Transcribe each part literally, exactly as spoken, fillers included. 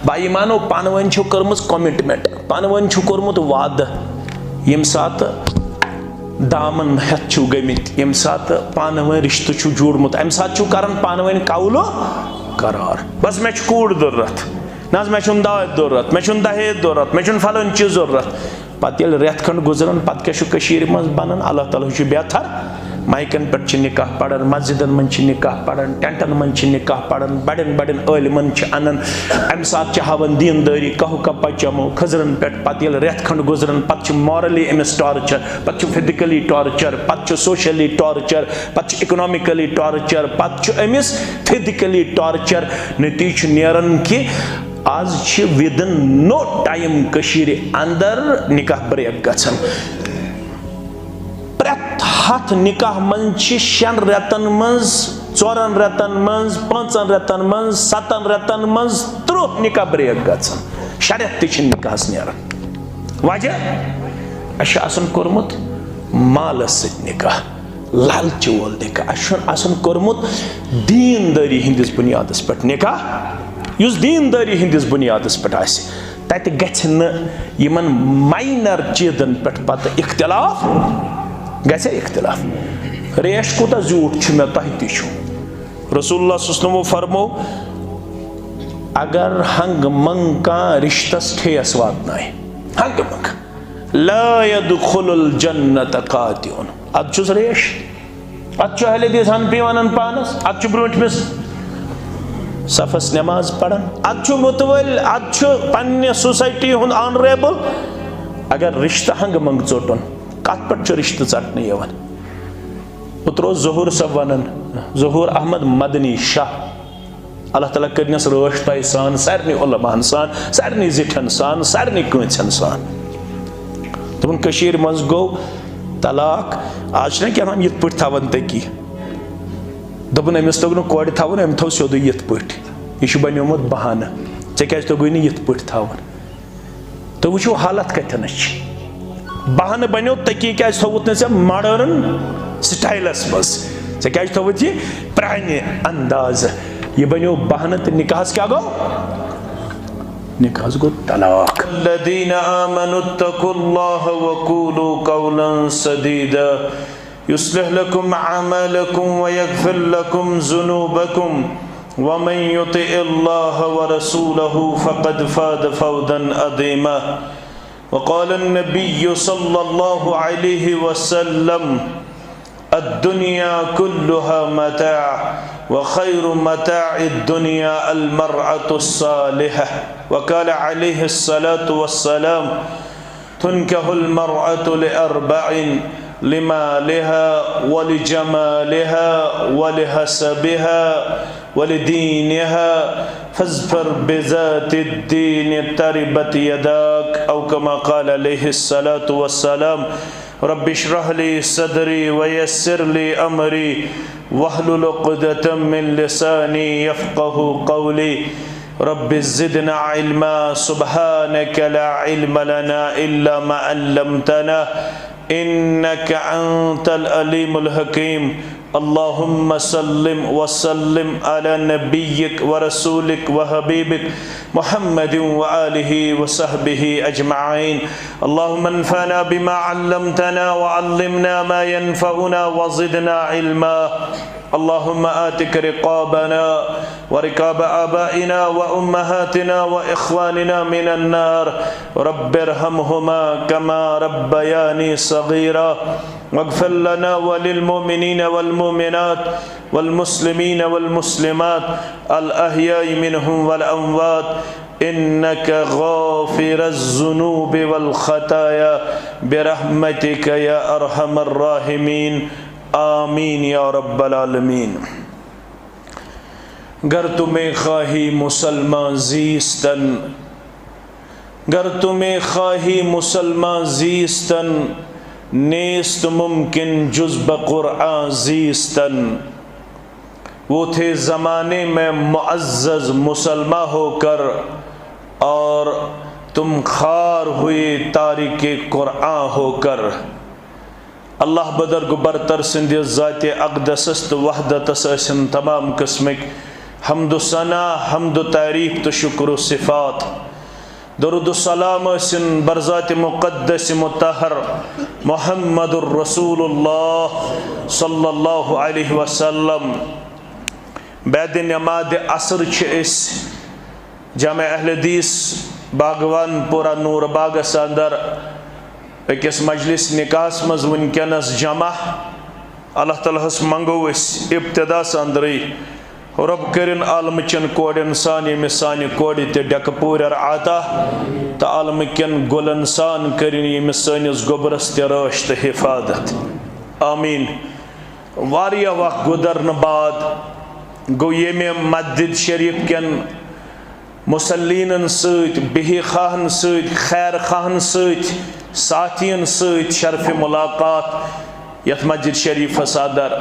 بھائی مانو، پانہٕ ؤنۍ چھو کٔرمٕژ کمٹمنٹ، پانہٕ ؤنۍ چھو کوٚرمُت وعدٕ، ییٚمہِ ساتہٕ دامن ہٮ۪تھ چھِو گٔمٕتۍ، ییٚمہِ ساتہٕ پانہٕ ؤنۍ رشتہٕ چھُو جوڑمُت، امہِ ساتہٕ چھِو کران پانہٕ ؤنۍ قولو قرار۔ بس، مےٚ چھُ کوٗر ضروٗرت، نہ حظ، مےٚ چھُنہٕ داج ضروٗرت، مےٚ چھُنہٕ دہیج ضروٗرت، مےٚ چھُنہٕ فلٲنۍ چیٖز ضروٗرت۔ پتہٕ ییٚلہِ رٮ۪تھ کھنٛڈ گُزران، پتہٕ کیٛاہ چھُ کٔشیٖرِ منٛز بنان؟ اللہ تعالیٰ چھُ بہتر۔ مایکن پٮ۪ٹھ چھِ نکاح پران، مسجدن منٛز چھِ نکاح پران، ٹینٹن منٛز چھِ نکاح پران، بڑٮ۪ن بڑٮ۪ن عٲلمن چھِ انان۔ امہِ ساتہٕ چھِ ہاوان دیندٲری، کہو کا پچمو کھٔزرن پٮ۪ٹھ۔ پتہٕ ییٚلہِ رٮ۪تھ کھنٛڈ گُزران، پتہٕ چھُ مارلی أمِس ٹارچر، پتہٕ چھُ فزیکلی ٹارچر، پتہٕ چھُ سوشلی ٹارچر، پتہٕ چھُ اکنامکلی ٹارچر، پتہٕ چھُ أمِس فزیکلی ٹارچر۔ نتیجہٕ چھُ نیران کہِ آز چھِ within no time کٔشیٖرِ اندر نکاح بریک گژھان۔ پرٛٮ۪تھ ہتھ نکاح منٛز چھِ شٮ۪ن رٮ۪تن منٛز، ژورن رٮ۪تن منٛز، پانٛژن رٮ۪تن منٛز، ستن رٮ۪تن منٛز ترٕٛہ نکاح بریک گژھان۔ شےٚ رٮ۪تھ تہِ چھِنہٕ نکاحس نیران۔ وجہ؟ اَسہِ چھُ آسان کوٚرمُت مالس سۭتۍ نکاح، لالچہِ وول نکاح۔ اَسہِ چھُنہٕ آسان کوٚرمُت دیندٲری ہٕنٛدِس بُنیادس پٮ۪ٹھ نکاح، یُس دیندٲری ہٕنٛدِس بُنیادس پٮ۪ٹھ آسہِ۔ تتہِ گژھِ نہٕ یِمن ماینر چیٖزن پٮ۪ٹھ پتہٕ اختلاف۔ گژھِ اختلاف؟ ریش کوٗتاہ زیوٗٹھ چھُ مےٚ، تۄہہِ تہِ چھُ۔ رسول اللہ صلی اللہ علیہ وسلمو فرمو، اگر ہنگ منگ کانٛہہ رشتس ٹھیس واتنایہِ، ہنگ منگ، لا يدخل الجنة قاطع، ادٕ چھُس ریش۔ اتھ چھُ اہل حدیث حنفی ونان پانس، اتھ چھُ برونٹھمِس صفس نماز پران، اتھ چھُ متوٲلۍ، اتھ چھُ پننہِ سوسائٹی ہُنٛد آنریبل۔ اگر رشتہٕ ہنگہٕ منگہٕ ژوٚٹُن، کتھ پٮ۪ٹھ چھُ رشتہٕ ژٹنہٕ یِوان؟ اوترٕ اوس ظہور صٲب ونان، ظہور احمد مدنی شاہ، اللہ تعالیٰ کٔرنس رٲچھ تۄہہِ سان، سارنٕے علماہن سان، سارنٕے زِٹھٮ۪ن سان، سارنٕے کٲنٛسٮ۪ن سان۔ دوٚپُن، کٔشیٖرِ منٛز گوٚو طلاق۔ آز چھِنہ کیٛاہ تام یِتھ پٲٹھۍ تھاوان تٔکی۔ دوٚپُن، أمِس توٚگ نہٕ کورِ تھاوُن، أمۍ تھوٚو سیوٚدُے یِتھ پٲٹھۍ۔ یہِ چھُ بنیومُت بہانہٕ، ژےٚ کیٛازِ توٚگُے نہٕ یِتھ پٲٹھۍ تھاوُن؟ تُہۍ وٕچھِو حالت کَتٮ۪نَس چھِ۔ بہانہٕ بنیو تٔکی، کیٛازِ تھوٚوُتھ نہٕ ژےٚ ماڈٲرٕن سٹایلَس منٛز؟ ژےٚ کیٛازِ تھوٚوُتھ یہِ پرٛانہِ اندازٕ؟ یہِ بنیو بہانہٕ تہٕ نکاحَس کیٛاہ گوٚو؟ نکاحَس گوٚو طلاق۔ الذين آمنوا اتقوا الله وقولوا قولا سديدا يصلح لكم أعمالكم ويغفر لكم ذنوبكم ومن يطع الله ورسوله فقد فاز فوزا عظيما. وقال النبي صلى الله عليه وسلم: الدنيا كلها متاع، وخير متاع الدنيا المرأة الصالحة. وقال عليه الصلاة والسلام: تنكح المرأة لأربع: لمالها ولجمالها ولحسبها ولدينها، فاظفر بذات الدين تربت يداك، أو كما قال عليه الصلاة والسلام. رب اشرح لي صدري ويسر لي أمري واحلل عقدة من لساني يفقه قولي. رب زدنا علما، سبحانك لا علم لنا إلا ما علمتنا، إنك أنت العليم الحكيم. اللهم صل وسلم على نبيك ورسولك وحبيبك محمد وآله وصحبه أجمعين. اللهم انفعنا بما علمتنا وعلمنا ما ينفعنا وزدنا علما. اللهم اعتق رقابنا ورقاب آبائنا وأمهاتنا وإخواننا من النار. رب ارحمهما كما ربياني صغيرا. واغفر لنا وللمؤمنين والمؤمنات والمسلمين والمسلمات الأحياء منهم والأموات، إنك غافر الذنوب والخطايا، برحمتك يا أرحم الراحمين. آمين يا رب العالمين. گر تو میخواهی مسلمان زیستن، گر تو میخواهی مسلمان زیستن، نیست ممکن جز به قرآن زیستن. وہ تھے زمانے میں معزز مسلمان ہو کر، اور تم خوار ہوئے تارک قرآن ہو کر. اللہ بزرگ برتر سٕنٛدِ ذاتِ اقدسس تہٕ وحدتس ٲسِن تمام قٕسمٕکۍ حمد و ثنا، حمد و تعریف تہٕ شکر و صفات، درود و سلام ٲسِن برذات مقدس مطہر محمد رسول اللہ صلی اللہ علیہ وسلم۔ بعد نماز عصر چھِ أسۍ جامع اہل حدیث باغوان پورہ نور باغس اندر أکِس مجلس نکاحس منٛز وٕنکیٚنس جمع۔ اللہ تعالیٰ ہس منٛگو أسۍ ابتداہس اندرٕے، رۄب کٔرِن عالمہٕ چٮ۪ن کورٮ۪ن سان ییٚمِس سانہِ کورِ تہِ ڈٮ۪کہٕ پوٗرٮ۪ر عطا، تہٕ عالمہٕ کٮ۪ن گُلن سان کٔرِن ییٚمِس سٲنِس گوٚبرس تہِ رٲچھ تہٕ حفاظت۔ آمین۔ واریاہ وقت گُزرنہٕ بعد گوٚو ییٚمہِ مسجد شریف کٮ۪ن مصلینن سۭتۍ، بِہِہ خواہن سۭتۍ، خیر خواہن سۭتۍ، ساتھین سۭتۍ شرف ملاقات یتھ مسجد شریفس اندر۔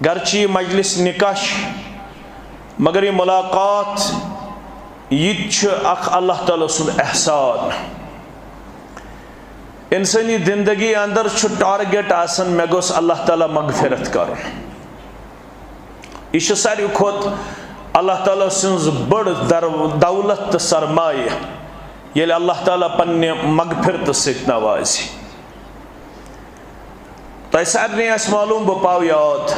گرچہ یہِ مجلس نکاح چھِ، مگر یہِ ملاقات، یہِ تہِ چھُ اکھ اللہ تعالیٰ سُنٛد احسان۔ انسٲنی زندگی اندر چھُ ٹارگیٹ آسان، مےٚ گوٚژھ اللہ تعالیٰ مغفرت کرُن۔ یہِ چھِ ساروی کھۄتہٕ اللہ تعالیٰ سٕنٛز بٔڑ در-، دولت تہٕ سرمایہِ، ییٚلہِ اللہ تعالیٰ پننہِ مغفرتہٕ سۭتۍ نوازِ۔ تۄہہِ سارنٕے آسہِ معلوم، بہٕ پاو یاد،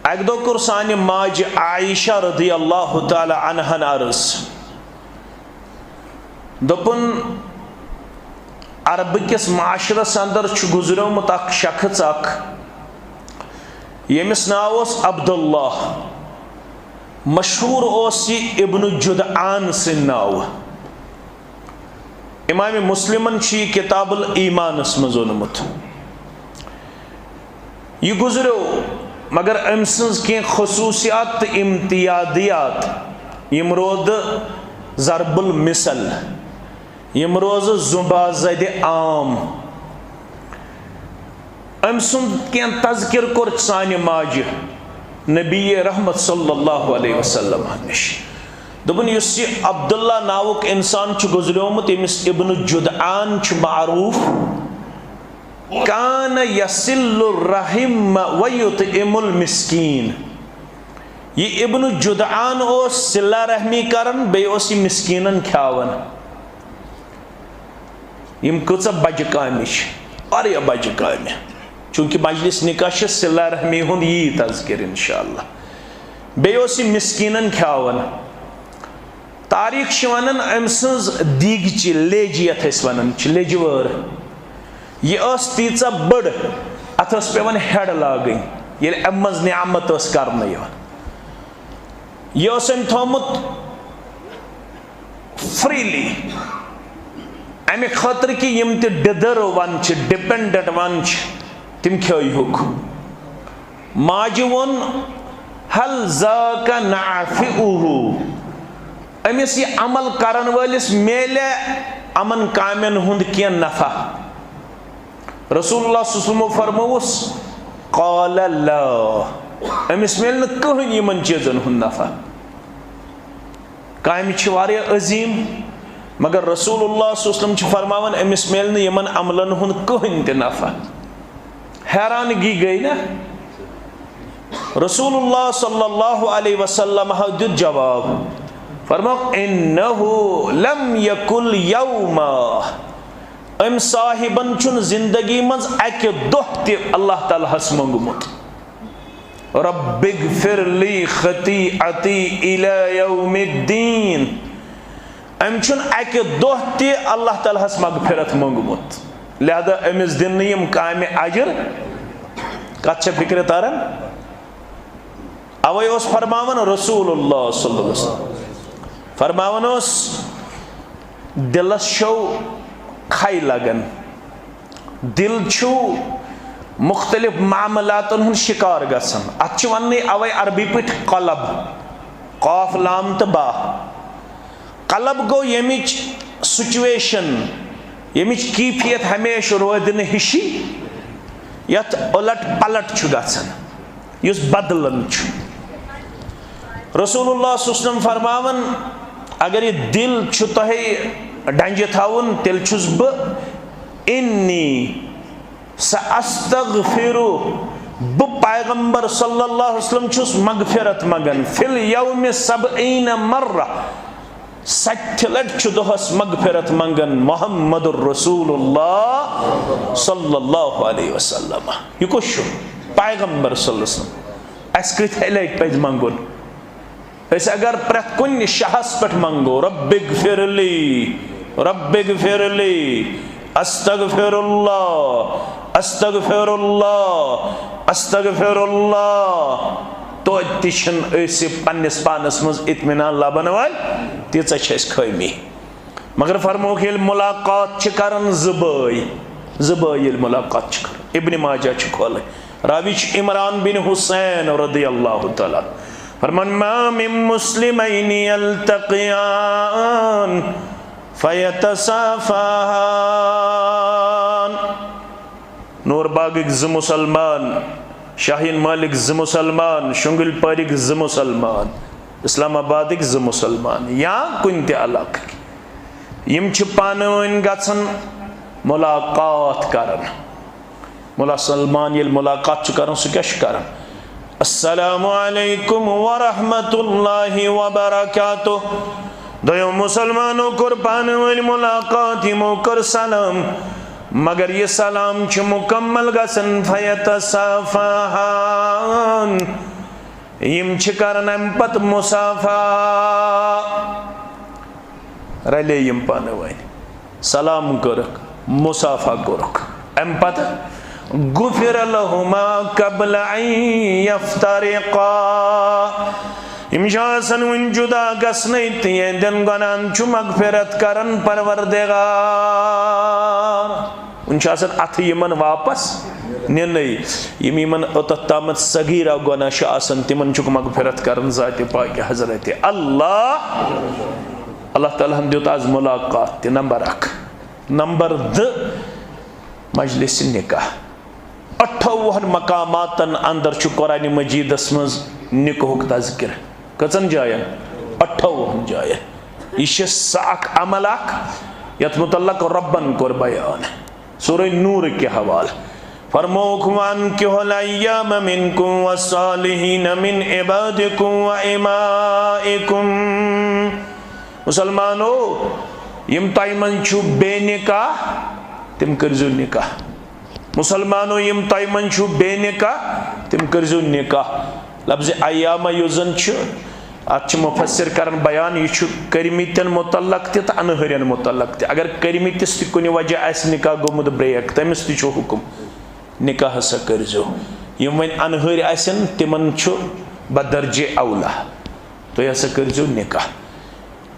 اکہِ دۄہ کوٚر سانہِ ماجہِ عائشہ رضی اللہ تعالیٰ عنہن عرض، دوٚپُن، عربہٕ کِس معاشرس اندر چھُ گُزریومُت اکھ شخص اکھ، ییٚمِس ناو اوس عبداللہ، مشہوٗر اوس یہِ ابن جدعان سٕنٛدِ ناوٕ۔ امام مسلمن چھُ یہِ کتاب الایمانس منٛز اوٚنمُت۔ یہِ گُزریو، مگر أمۍ سٕنٛز کینٛہہ خصوٗصیات تہٕ امتیازیات، یِم روزٕ ضرب المثل، یِم روزٕ زُبا زدِ عام۔ أمۍ سُنٛد کینٛہہ تذکر کوٚر سانہِ ماجہِ نبی رحمت صلی اللہ علیہ وسلم نِش۔ دوٚپُن، یُس یہِ عبداللہ ناوُک انسان چھُ گُزریومُت، ییٚمِس ابن جدعان چھُ معروف، کان یصل الرحم و یطعم المسکین۔ یہِ ابن جدعان اوس صلہ رحمی کران، بیٚیہِ اوس یہِ مسکیٖنن کھیاوان۔ یِم کۭژاہ بجہِ کامہِ چھِ، واریاہ بجہِ کامہِ۔ چوٗنٛکہِ مجلس نکاح چھِ صلہ رحمی ہُنٛد یی تذکر انشاءاللہ۔ بیٚیہِ اوس یہِ مسکیٖنن کھیاوان۔ تاریخ چھِ ونان، أمۍ سٕنٛز دیٖگچہِ، لیجہِ یتھ أسۍ ونان چھِ، لیجہِ وٲر، یہِ ٲس تیٖژاہ بٔڑ، اتھ ٲس پٮ۪وان ہٮ۪ڈ لاگٕنۍ، ییٚلہِ اَمہِ منٛز نعمت ٲس کرنہٕ یِوان۔ یہِ اوس أمۍ تھوٚومُت فریلی، امہِ خٲطرٕ کہِ یِم تہِ ڈِدٕر ون چھِ، ڈِپینڈنٹ ون چھِ، تِم کھیٲیہُکھ۔ ماجہِ ووٚن، "هل ذاک نافعہ؟" أمِس یہِ عمل کرن وٲلِس میلہِ یِمن کامٮ۪ن ہُنٛد کینٛہہ نفع؟ رسول اللہ صلی اللہ علیہ وسلمو فرمووُس، "قال لا"، أمِس میلہِ نہٕ کٕہٕنۍ یِمن چیٖزن ہُنٛد نفع۔ کامہِ چھِ واریاہ عظیٖم، مگر رسول اللہ صلی اللہ علیہ وسلم چھِ فرماوان، أمِس میلہِ نہٕ یِمن عملن ہُنٛد کٕہٕنۍ تہِ نفع۔ حیرانگی گٔے نا؟ رسول اللہ صلی اللہ علیہ وسلم دیُت جواب، فرموو، "انہ لم یکل یوما"، أمۍ صاحبن چھُنہٕ زندگی منٛز اکہِ دۄہ تہِ اللہ تعالیٰ ہس منٛگمُت، "رب اغفر لی خطیئتی الی یوم الدین"۔ أمۍ چھُنہٕ اکہِ دۄہ تہِ اللہ تعالیٰ ہس مغفرت منٛگمُت، لہذا أمِس دِن نہٕ یِم کامہِ اجر۔ کتھ چھےٚ فکرِ تران؟ اوے اوس فرماوان رسول اللہ صلی اللہ علیہ وسلم، فرماوان اوس، دِلس چھو کھے لگان، دِل چھُ مختلف معاملاتن ہُنٛد شکار گژھان۔ اتھ چھِ وننٕے اوے عربی پٲٹھۍ قلب، قاف لام تہٕ با۔ قلب گوٚو ییٚمِچ سچویشن، ییٚمِچ کیفیت ہمیشہٕ روزِ نہٕ ہِشی، یتھ اُلٹ پلٹ چھُ گژھان، یُس بدلان چھُ۔ رسول اللہ صلی اللہ علیہ وسلم فرماوان، اگر یہِ دِل چھُ تۄہہِ ڈنجہِ تھاوُن، تیٚلہِ چھُس بہٕ، "انی سأستغفر بہٕ پیغمبر صلی اللہ علیہ وسلم چھُس مغفرت منگان، فی الیوم سبعین مرہ، ستہِ لٹہِ چھُ دۄہس مغفرت منگان محمد رسول اللہ صلی اللہ علیہ وسلم۔ یہِ کُس چھُ؟ پیغمبر صلی اللہ علیہ وسلم۔ اسہِ کۭتہِ لٹہِ پزِ منگُن؟ أسۍ اگر پرٛٮ۪تھ کُنہِ شاہس پٮ۪ٹھ منگو، رب اغفر لی، رب اغفر لی، استغفر اللہ، استغفر اللہ، استغفر اللہ، توتہِ تہِ چھِنہٕ أسۍ پننِس پانس منٛز اطمینان لبن وٲلۍ، تیٖژاہ چھِ اَسہِ خٲمی۔ مگر فرمووُکھ، ییٚلہِ ملاقات چھِ کران زٕ بٲے، زٕ بٲے ییٚلہِ ملاقات چھِ کران، ابن ماجہ چھُ کھولٕنۍ، راوی چھُ عمران بن حسین رضی اللہ تعالیٰ عنہ۔ فرمان، ما من مسلمین یلتقیان فیتصافحان۔ نور باغٕکۍ زٕ مسلمان، شاہین مالٕکۍ زٕ مسلمان، شنگل پارٕکۍ زٕ مسلمان، اسلام آبادٕکۍ زٕ مسلمان یا کُنہِ تہِ علاقٕکۍ، یِم چھِ پانہٕ ؤنۍ گژھان ملاقات کران۔ ملا سلمان ییٚلہِ ملاقات چھُ کران، سُہ کیٛاہ چھُ کران؟ السلام علیکم ورحمۃ اللہ وبرکاتہ۔ دۄیو مسلمانو کوٚر پانہٕ ؤنۍ ملاقات، یِمو کٔر سلام، مگر یہِ سلام چھُ مکمل گژھان، فیتصافحان، یِم چھِ کران اَمہِ پتہٕ مصافحہ، رلے یِم پانہٕ ؤنۍ، سلام کٔرٕکھ، مصافحہ کوٚرُکھ۔ اَمہِ پتہٕ غفر لہما قبل ان یفترقا، یِم چھِ آسان وُنہِ جُدا گژھنَے، تِہنٛدٮ۪ن گۄناہن چھُ مغفرت کران پروردگار۔ وُنہِ چھُ آسان اَتھٕ یِمن واپس نِنَے، یِم یِمن اوٚتتھ تامَتھ صغیرہ گۄناہ چھِ آسان، تِمن چھُکھ مغفرت کران ذاتِ پاکہِ حضرت اللہ۔ اللہ تعالیٰ ہن دیُت آز ملاقات تہِ، نمبر اکھ۔ نمبر دہ، مجلس نکاح۔ اَٹھووُہن مقاماتن اندر چھُ قرآن مجیدس منٛز نکاحُک تذکر۔ کٔژن جاین؟ اَٹھووُہن جاین۔ یہِ چھِ سۄ اکھ عمل اکھ یتھ متعلق رۄبن کوٚر بیان سورہ نور کہِ حوالہٕ۔ فرمووُکھ، وانکحوا الایامہ منکم والصالحین من عبادکم و امائکم۔ مسلمانو، یِم تۄہہِ منٛز چھِو بے نکاح، تِم کٔرزیو نکاح۔ مسلمانو، یِم تۄہہِ منٛز چھِو بے نکاح، تِم کٔرزیو نکاح۔ لفظ ایامہ یُس زن چھُ، اتھ چھِ مفسر کران بیان، یہِ چھُ کٔرمٕتٮ۪ن متعلق تہِ تہٕ انہٲرٮ۪ن متعلق تہِ۔ اگر کٔرمٕتِس تہِ کُنہِ وجہ آسہِ نکاح گوٚمُت break، تٔمِس تہِ چھُ حکم، نکاح ہسا کٔرزیو۔ یِم وۄنۍ انہٲرۍ آسن، تِمن چھُ بدرجہ اولا، تُہۍ ہسا کٔرزیو نکاح۔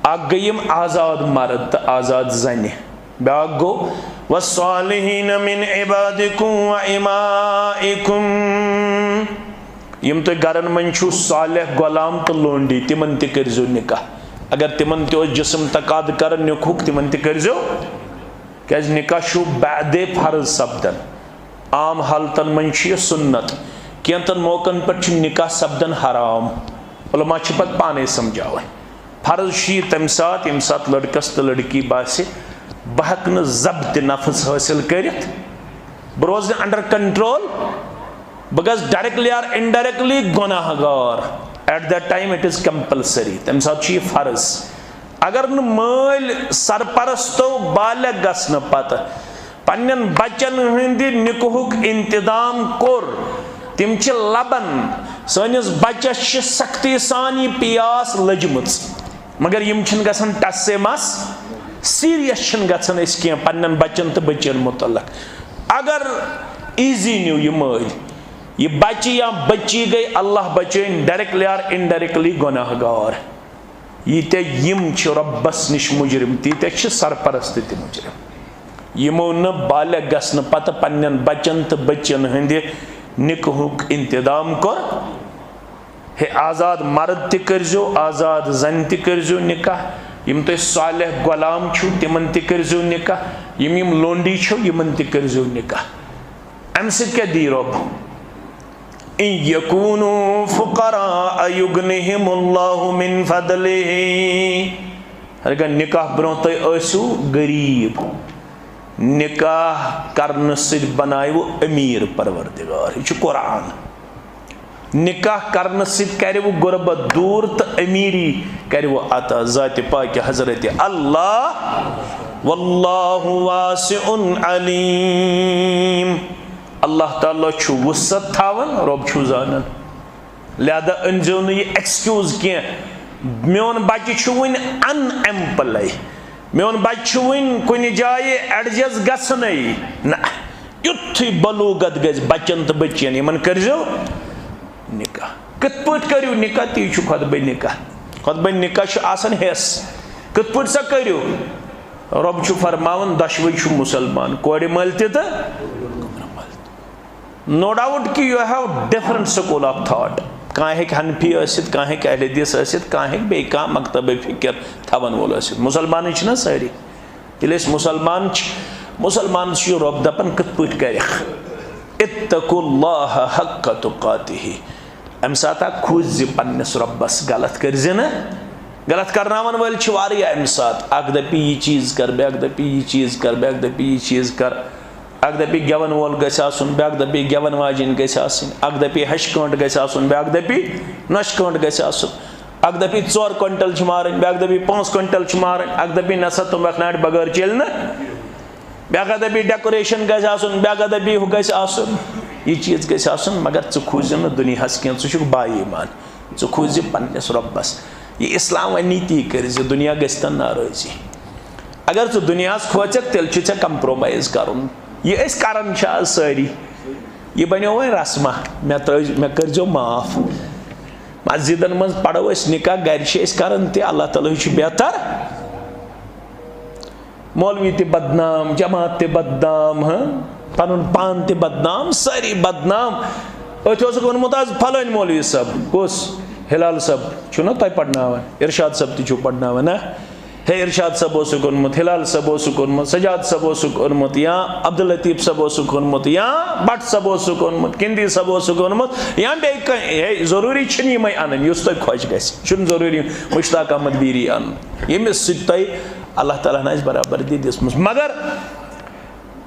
اکھ گٔے یِم آزاد مرد تہٕ آزاد زنہِ، بیاکھ گوٚو، والصالحین من عبادکم و امائکم، یِم تُہۍ گرن منٛز چھِو صالح غلام تہٕ لونڈی، تِمن تہِ کٔرزیو نکاح۔ اگر تِمن تہِ اوس جسم تقاضہٕ کران نکاحُک، تِمن تہِ کٔرزیو، کیازِ نکاح چھُ بعد فرض سپدان۔ عام حالتن منٛز چھُ یہِ سنت، کینٛژن موقعن پٮ۪ٹھ چھُ نکاح سپدان حرام۔ علماء چھِ پتہٕ پانے سمجھاوان۔ فرض چھُ یہِ تمہِ ساتہٕ، ییٚمہِ ساتہٕ لڑکس تہٕ لڑکی باسہِ، بہٕ ہٮ۪کہٕ نہٕ ضبط نفس حٲصِل کٔرِتھ، بہٕ روزٕ نہٕ under control، بہٕ گژھٕ directly or indirectly گۄناہ گار۔ At that time it is compulsory، تمہِ ساتہٕ چھُ یہِ فرض۔ اگر نہٕ مٲلۍ سرپرستو بالغ گژھنہٕ پتہٕ پننٮ۪ن بچن ہٕنٛدِ نکاحُک انتظام کوٚر، تِم چھِ لبن، سٲنِس بچس چھِ سختی سان یہِ پیاس لٔجمٕژ، مگر یِم چھِنہٕ گژھان ٹس سے مس، serious چھِنہٕ گژھان أسۍ کینٛہہ پننٮ۪ن بچن تہٕ بچین متعلق۔ اگر easy نیو یہِ مٲلۍ، یہِ بچہِ یا بچی گٔے، اللہ بچٲیِن، directly or indirectly گۄناہ گار۔ ییٖتیٛاہ یِم چھِ رۄبس نِش مُجرِم، تیٖتیٛاہ چھِ سرپرست تہِ مُجرِم۔ یِمو نہٕ بالغ گژھنہٕ پتہٕ پننٮ۪ن بچن تہٕ بچین ہٕنٛدِ نکاحُک انتظام کوٚر۔ ہے، آزاد مرد تہِ کٔرزیو، آزاد زنہِ تہِ کٔرزیو نکاح۔ یِم تُہۍ صالح غلام چھِو، تِمن تہِ کٔرزیو نکاح۔ یِم یِم لونڈی چھِو، یِمن تہِ کٔرزیو نکاح۔ امہِ سۭتۍ کیٛاہ دی رۄب؟ ان یکونوا فقراء یغنہم اللہ من فضلہ۔ اگر نکاح برونٛہہ تُہۍ ٲسِو غریب، نکاح کرنہٕ سۭتۍ بنایہِ وٕ امیر پروردگار۔ یہِ چھُ قرآن۔ نکاح کرنہٕ سۭتۍ کرِ وٕ غربت دور تہٕ امیری کرِ وٕ عطا ذات پاک حضرت اللہ۔ واللہ واسع علیم۔ اللہ تعالیٰ چھُ وسعت تھاوان، رۄب چھُ زانان۔ لہذا أنزیو نہٕ یہِ excuse کینٛہہ، میون بچہِ چھُ وُنہِ unemployed، میون بچہِ چھُ وُنہِ کُنہِ جایہِ adjust گژھنَے۔ نہ، یُتھُے بلوغت گژھِ بچن تہٕ بچین، یِمن کٔرزیو نکاح۔ کِتھ پٲٹھۍ کٔرِو نکاح؟ تی چھُ خطبہ نکاح۔ خطبہ نکاح چھُ آسان حصہٕ۔ کِتھ پٲٹھۍ سا کٔرِو؟ رۄب چھُ فرماوان، دۄشوے چھُ مسلمان، کورِ مٲلۍ تہِ تہٕ کورِ مٲلۍ تہِ۔ No doubt کہ you have different school of thought۔ کانٛہہ ہیٚکہِ حنفی ٲسِتھ، کانٛہہ ہیٚکہِ اہل حدیث ٲسِتھ، کانٛہہ ہیٚکہِ بیٚیہِ کانٛہہ مکتبہ فکر تھاوَن وول ٲسِتھ۔ مسلمانٕے چھِنہ سٲری؟ ییٚلہِ أسۍ مسلمان چھِ، مسلمانس چھُ رۄب دپان کِتھ پٲٹھۍ کرکھ؟ اتقوا اللہ حق تقاتہ۔ امہِ ساتہٕ کھوٗژ زِ پننِس رۄبس، غلط کٔرۍ زِ نہٕ۔ غلط کرناون وٲلۍ چھِ واریاہ امہِ ساتہٕ۔ اکھ دپہِ یہِ چیٖز کر، بیٛاکھ دپہِ یہِ چیٖز کر، بیٛاکھ دپہِ یہِ چیٖز کر۔ اکھ دپہِ گٮ۪ون وول گژھِ آسُن، بیٛاکھ دپہِ گٮ۪ون واجِنۍ گژھِ آسٕنۍ، اکھ دپہِ ہشہِ کٲنٛٹہٕ گژھِ آسُن، بیٛاکھ دپہِ نۄشہِ کٲنٛٹہٕ گژھِ آسُن، اکھ دپہِ ژور کوینٹل چھِ مارٕنۍ، بیٛاکھ دپہِ پانٛژھ کوینٹل چھِ مارٕنۍ، اکھ دپہِ نہ سا تُمبکھ نارِ بغٲر چلہِ نہٕ، بیٛاکھ دپہِ decoration گژھِ آسُن، بیٛاکھ دپہِ ہُہ گژھِ آسُن، یہِ چیٖز گژھِ آسُن، مگر ژٕ کھوٗژ زِ نہٕ دُنیاہس کینٛہہ، ژٕ چھُکھ با ایمان، ژٕ کھوٗژ زِ پننِس رۄبس۔ یہِ اسلام ونہِ تی کٔرۍ زِ دُنیا گژھِ تن ناراضی۔ اگر ژٕ دُنیاہس کھوژکھ، تیٚلہِ چھُ ژےٚ compromise کرُن۔ یہِ أسۍ کران چھِ آز سٲری۔ یہِ بنیو وۄنۍ رسمہ، مےٚ ترٲوۍ، مےٚ کٔرۍزیو معاف۔ مسجدن منٛز پرو أسۍ نکاح، گرِ چھِ أسۍ کران تہِ، اللہ تعالیٰ ہٕے چھُ بہتر۔ مولوی تہِ بدنام، جماعت تہِ بدنام، ہاں، پنُن پان تہِ بدنام، سٲری بدنام۔ أتھۍ اوسُکھ ووٚنمُت آز فلٲنۍ مولوی صٲب، کُس؟ ہلال صٲب چھُو نا تۄہہِ پرناوان، ارشاد صٲب تہِ چھُو پرناوان، ہاں؟ ہے، ارشاد صٲب اوسُکھ اوٚنمُت، ہلال صٲب اوسُکھ اوٚنمُت، سجاد صٲب اوسُکھ اوٚنمُت، یا عبداللطیف صٲب اوسُکھ اوٚنمُت، یا بٹ صٲب اوسُکھ اوٚنمُت، کندی صٲب اوسُکھ اوٚنمُت، یا بیٚیہِ کانٛہہ۔ ہے، ضروٗری چھِنہٕ یِمے اَنٕنۍ، یُس تۄہہِ خۄش گژھِ۔ چھُنہٕ ضروٗری مشتاق احمد بیٖری اَنُن، ییٚمِس سۭتۍ تۄہہِ اللہ تعالیٰ ہن آسہِ برابردی دِژمٕژ۔ مگر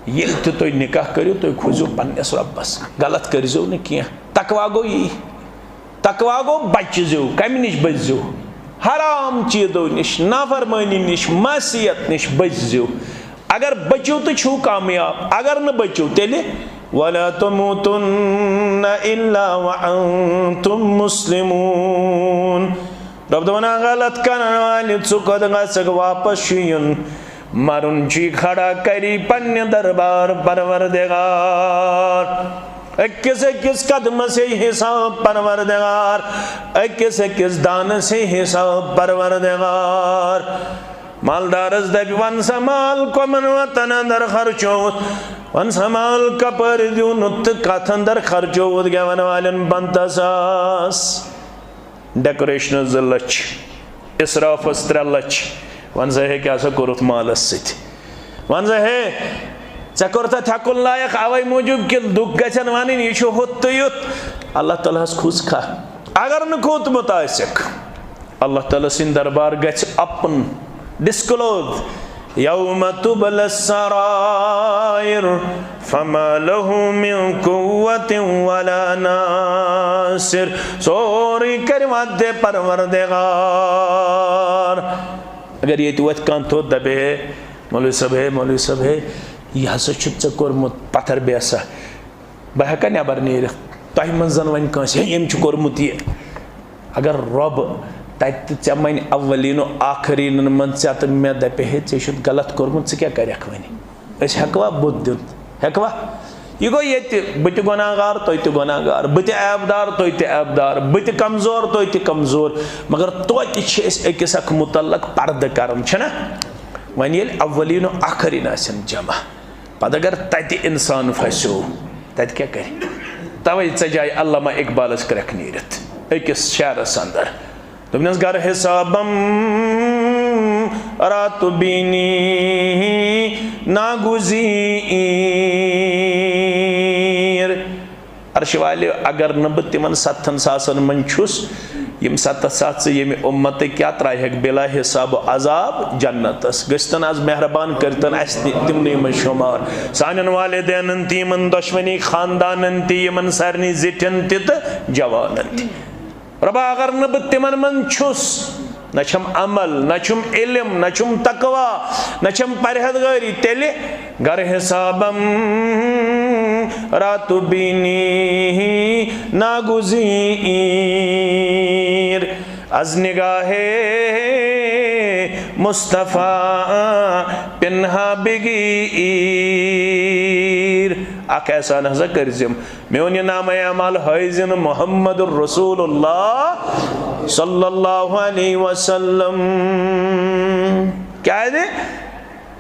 ییٚلہِ تہِ تُہۍ نکاح کٔرِو، تُہۍ کھوٗژِو پننِس رۄبس، غلط کٔرۍزیو نہٕ کینٛہہ۔ تقویٰ گوٚو یی۔ تقویٰ گوٚو بچہِ زیو، کمہِ نِش بچہِ زیو؟ حرام چیٖزو نِش، نافرمٲنی نِش، معصیت نِش بچہِ زیو۔ اگر بچِو تہٕ چھِو کامیاب، اگر نہٕ بچِو تیٚلہِ ولا تموتن الا وانتم مسلمون۔ رب دپان، غلط کرن والہِ، ژٕ کوٚت گژھکھ؟ واپس چھُ یُن۔ مرُن چھُے کھڑا کری پننہِ دربار پروردگار۔ أکِس أکِس قدمس ہے حساب پروردگار، أکِس أکِس دانس ہے حساب پروردگار۔ مالدارس دپہِ، ون سا مال کمن وتن اندر خرچووُتھ، ون سا مال کپٲرۍ دیُن تہٕ کتھ اندر خرچووُتھ گٮ۪ون والٮ۪ن پنٛژاہ ساس۔ ڈیکوریشنس زٕ لچھ، اسرافس ترٛےٚ لچھ۔ ون سا ہے، کیٛاہ سا کوٚرُتھ مالس سۭتۍ؟ ون سا ہے، ژےٚ کوٚرتھ اتھ حق لایق اوے موٗجوٗب کہِ لُکھ گژھن ونٕنۍ، یہِ چھُ ہُتھ تہٕ یُتھ۔ اللہ تعالیٰ ہس کھوٗژ کھا؟ اگر نہٕ کھوٗژمُت آسٮ۪کھ، اللہ تعالیٰ سٕنٛدِ دربار گژھِ اپُن disclose۔ یوم تبل السرائر فما له من قوة ولا ناصر۔ سورُے کرِ وعدے پروردگار۔ اگر ییٚتہِ وۄتھِ کانٛہہ تھوٚد دپہِ، ہے مولوی صٲب، ہے مولوی صٲب، ہے، یہِ ہسا چھُ ژےٚ کوٚرمُت پتھر بیسا، بہٕ ہٮ۪کا نٮ۪بر نیٖرِتھ؟ تۄہہِ منٛز زن وۄنۍ کٲنٛسہِ، ہے، ییٚمۍ چھُ کوٚرمُت یہِ۔ اگر رۄب تتہِ تہِ ژےٚ وۄنۍ اولین و آخرینن منٛز ژےٚ تہٕ مےٚ دپہِ ہے، ژےٚ چھُتھ غلط کوٚرمُت، ژٕ کیٛاہ کرکھ وۄنۍ؟ أسۍ ہٮ۪کوا بُتھ دِتھ؟ ہٮ۪کوا؟ یہِ گوٚو ییٚتہِ، بہٕ تہِ گۄناہ گار، تُہۍ تہِ گۄناہ گار، بہٕ تہِ عیب دار، تُہۍ تہِ عیب دار، بہٕ تہِ کمزور، تُہۍ تہِ کمزور، مگر توتہِ چھِ أسۍ أکِس اکھ متعلق پردٕ کران، چھِنہ؟ وۄنۍ ییٚلہِ اولین و آخرین آسن جمع، پتہٕ اگر تتہِ انسان پھسیو، تتہِ کیٛاہ کرِ؟ توے ژجایہِ علامہ اقبالس کرٛٮ۪کھ نیٖرِتھ أکِس شعرس اندر۔ دوٚپنس، گر حسابم رات بینی ناگزیر۔ عرش والے، اگر نہٕ بہٕ تِمن ستتھن ساسن منٛز چھُس، یِم ستتھ ساس ژٕ ییٚمہِ اُمتٕکۍ کیٛاہ ترٛایہَکھ بِلا حساب و عذاب جنتس؟ گٔژھتن از مہربان کٔرتن اسہِ تہِ تِمنٕے منٛز شُمار۔ سانٮ۪ن والدینن تہِ، یِمن دۄشوٕنی خاندانن تہِ، یِمن سارنٕے زِٹھٮ۪ن تہِ تہٕ جوانن تہِ۔ رۄبا، اگر نہٕ بہٕ تِمن منٛز چھُس، نہ چھم عمل، نہ چھم علم، نہ چھم تقوی، نہ چھم پرہیزگٲری، تیٚلہِ گر حسابم راتو بینی ناگزیر، از نگاہ مصطفیٰ پنہا بگیر۔ اکھ احسان ہسا کٔرزم، میون یہِ نامہ اعمال ہٲیزِ نہٕ محمد رسول اللہ صلی اللہ علیہ وسلم۔ کیازِ؟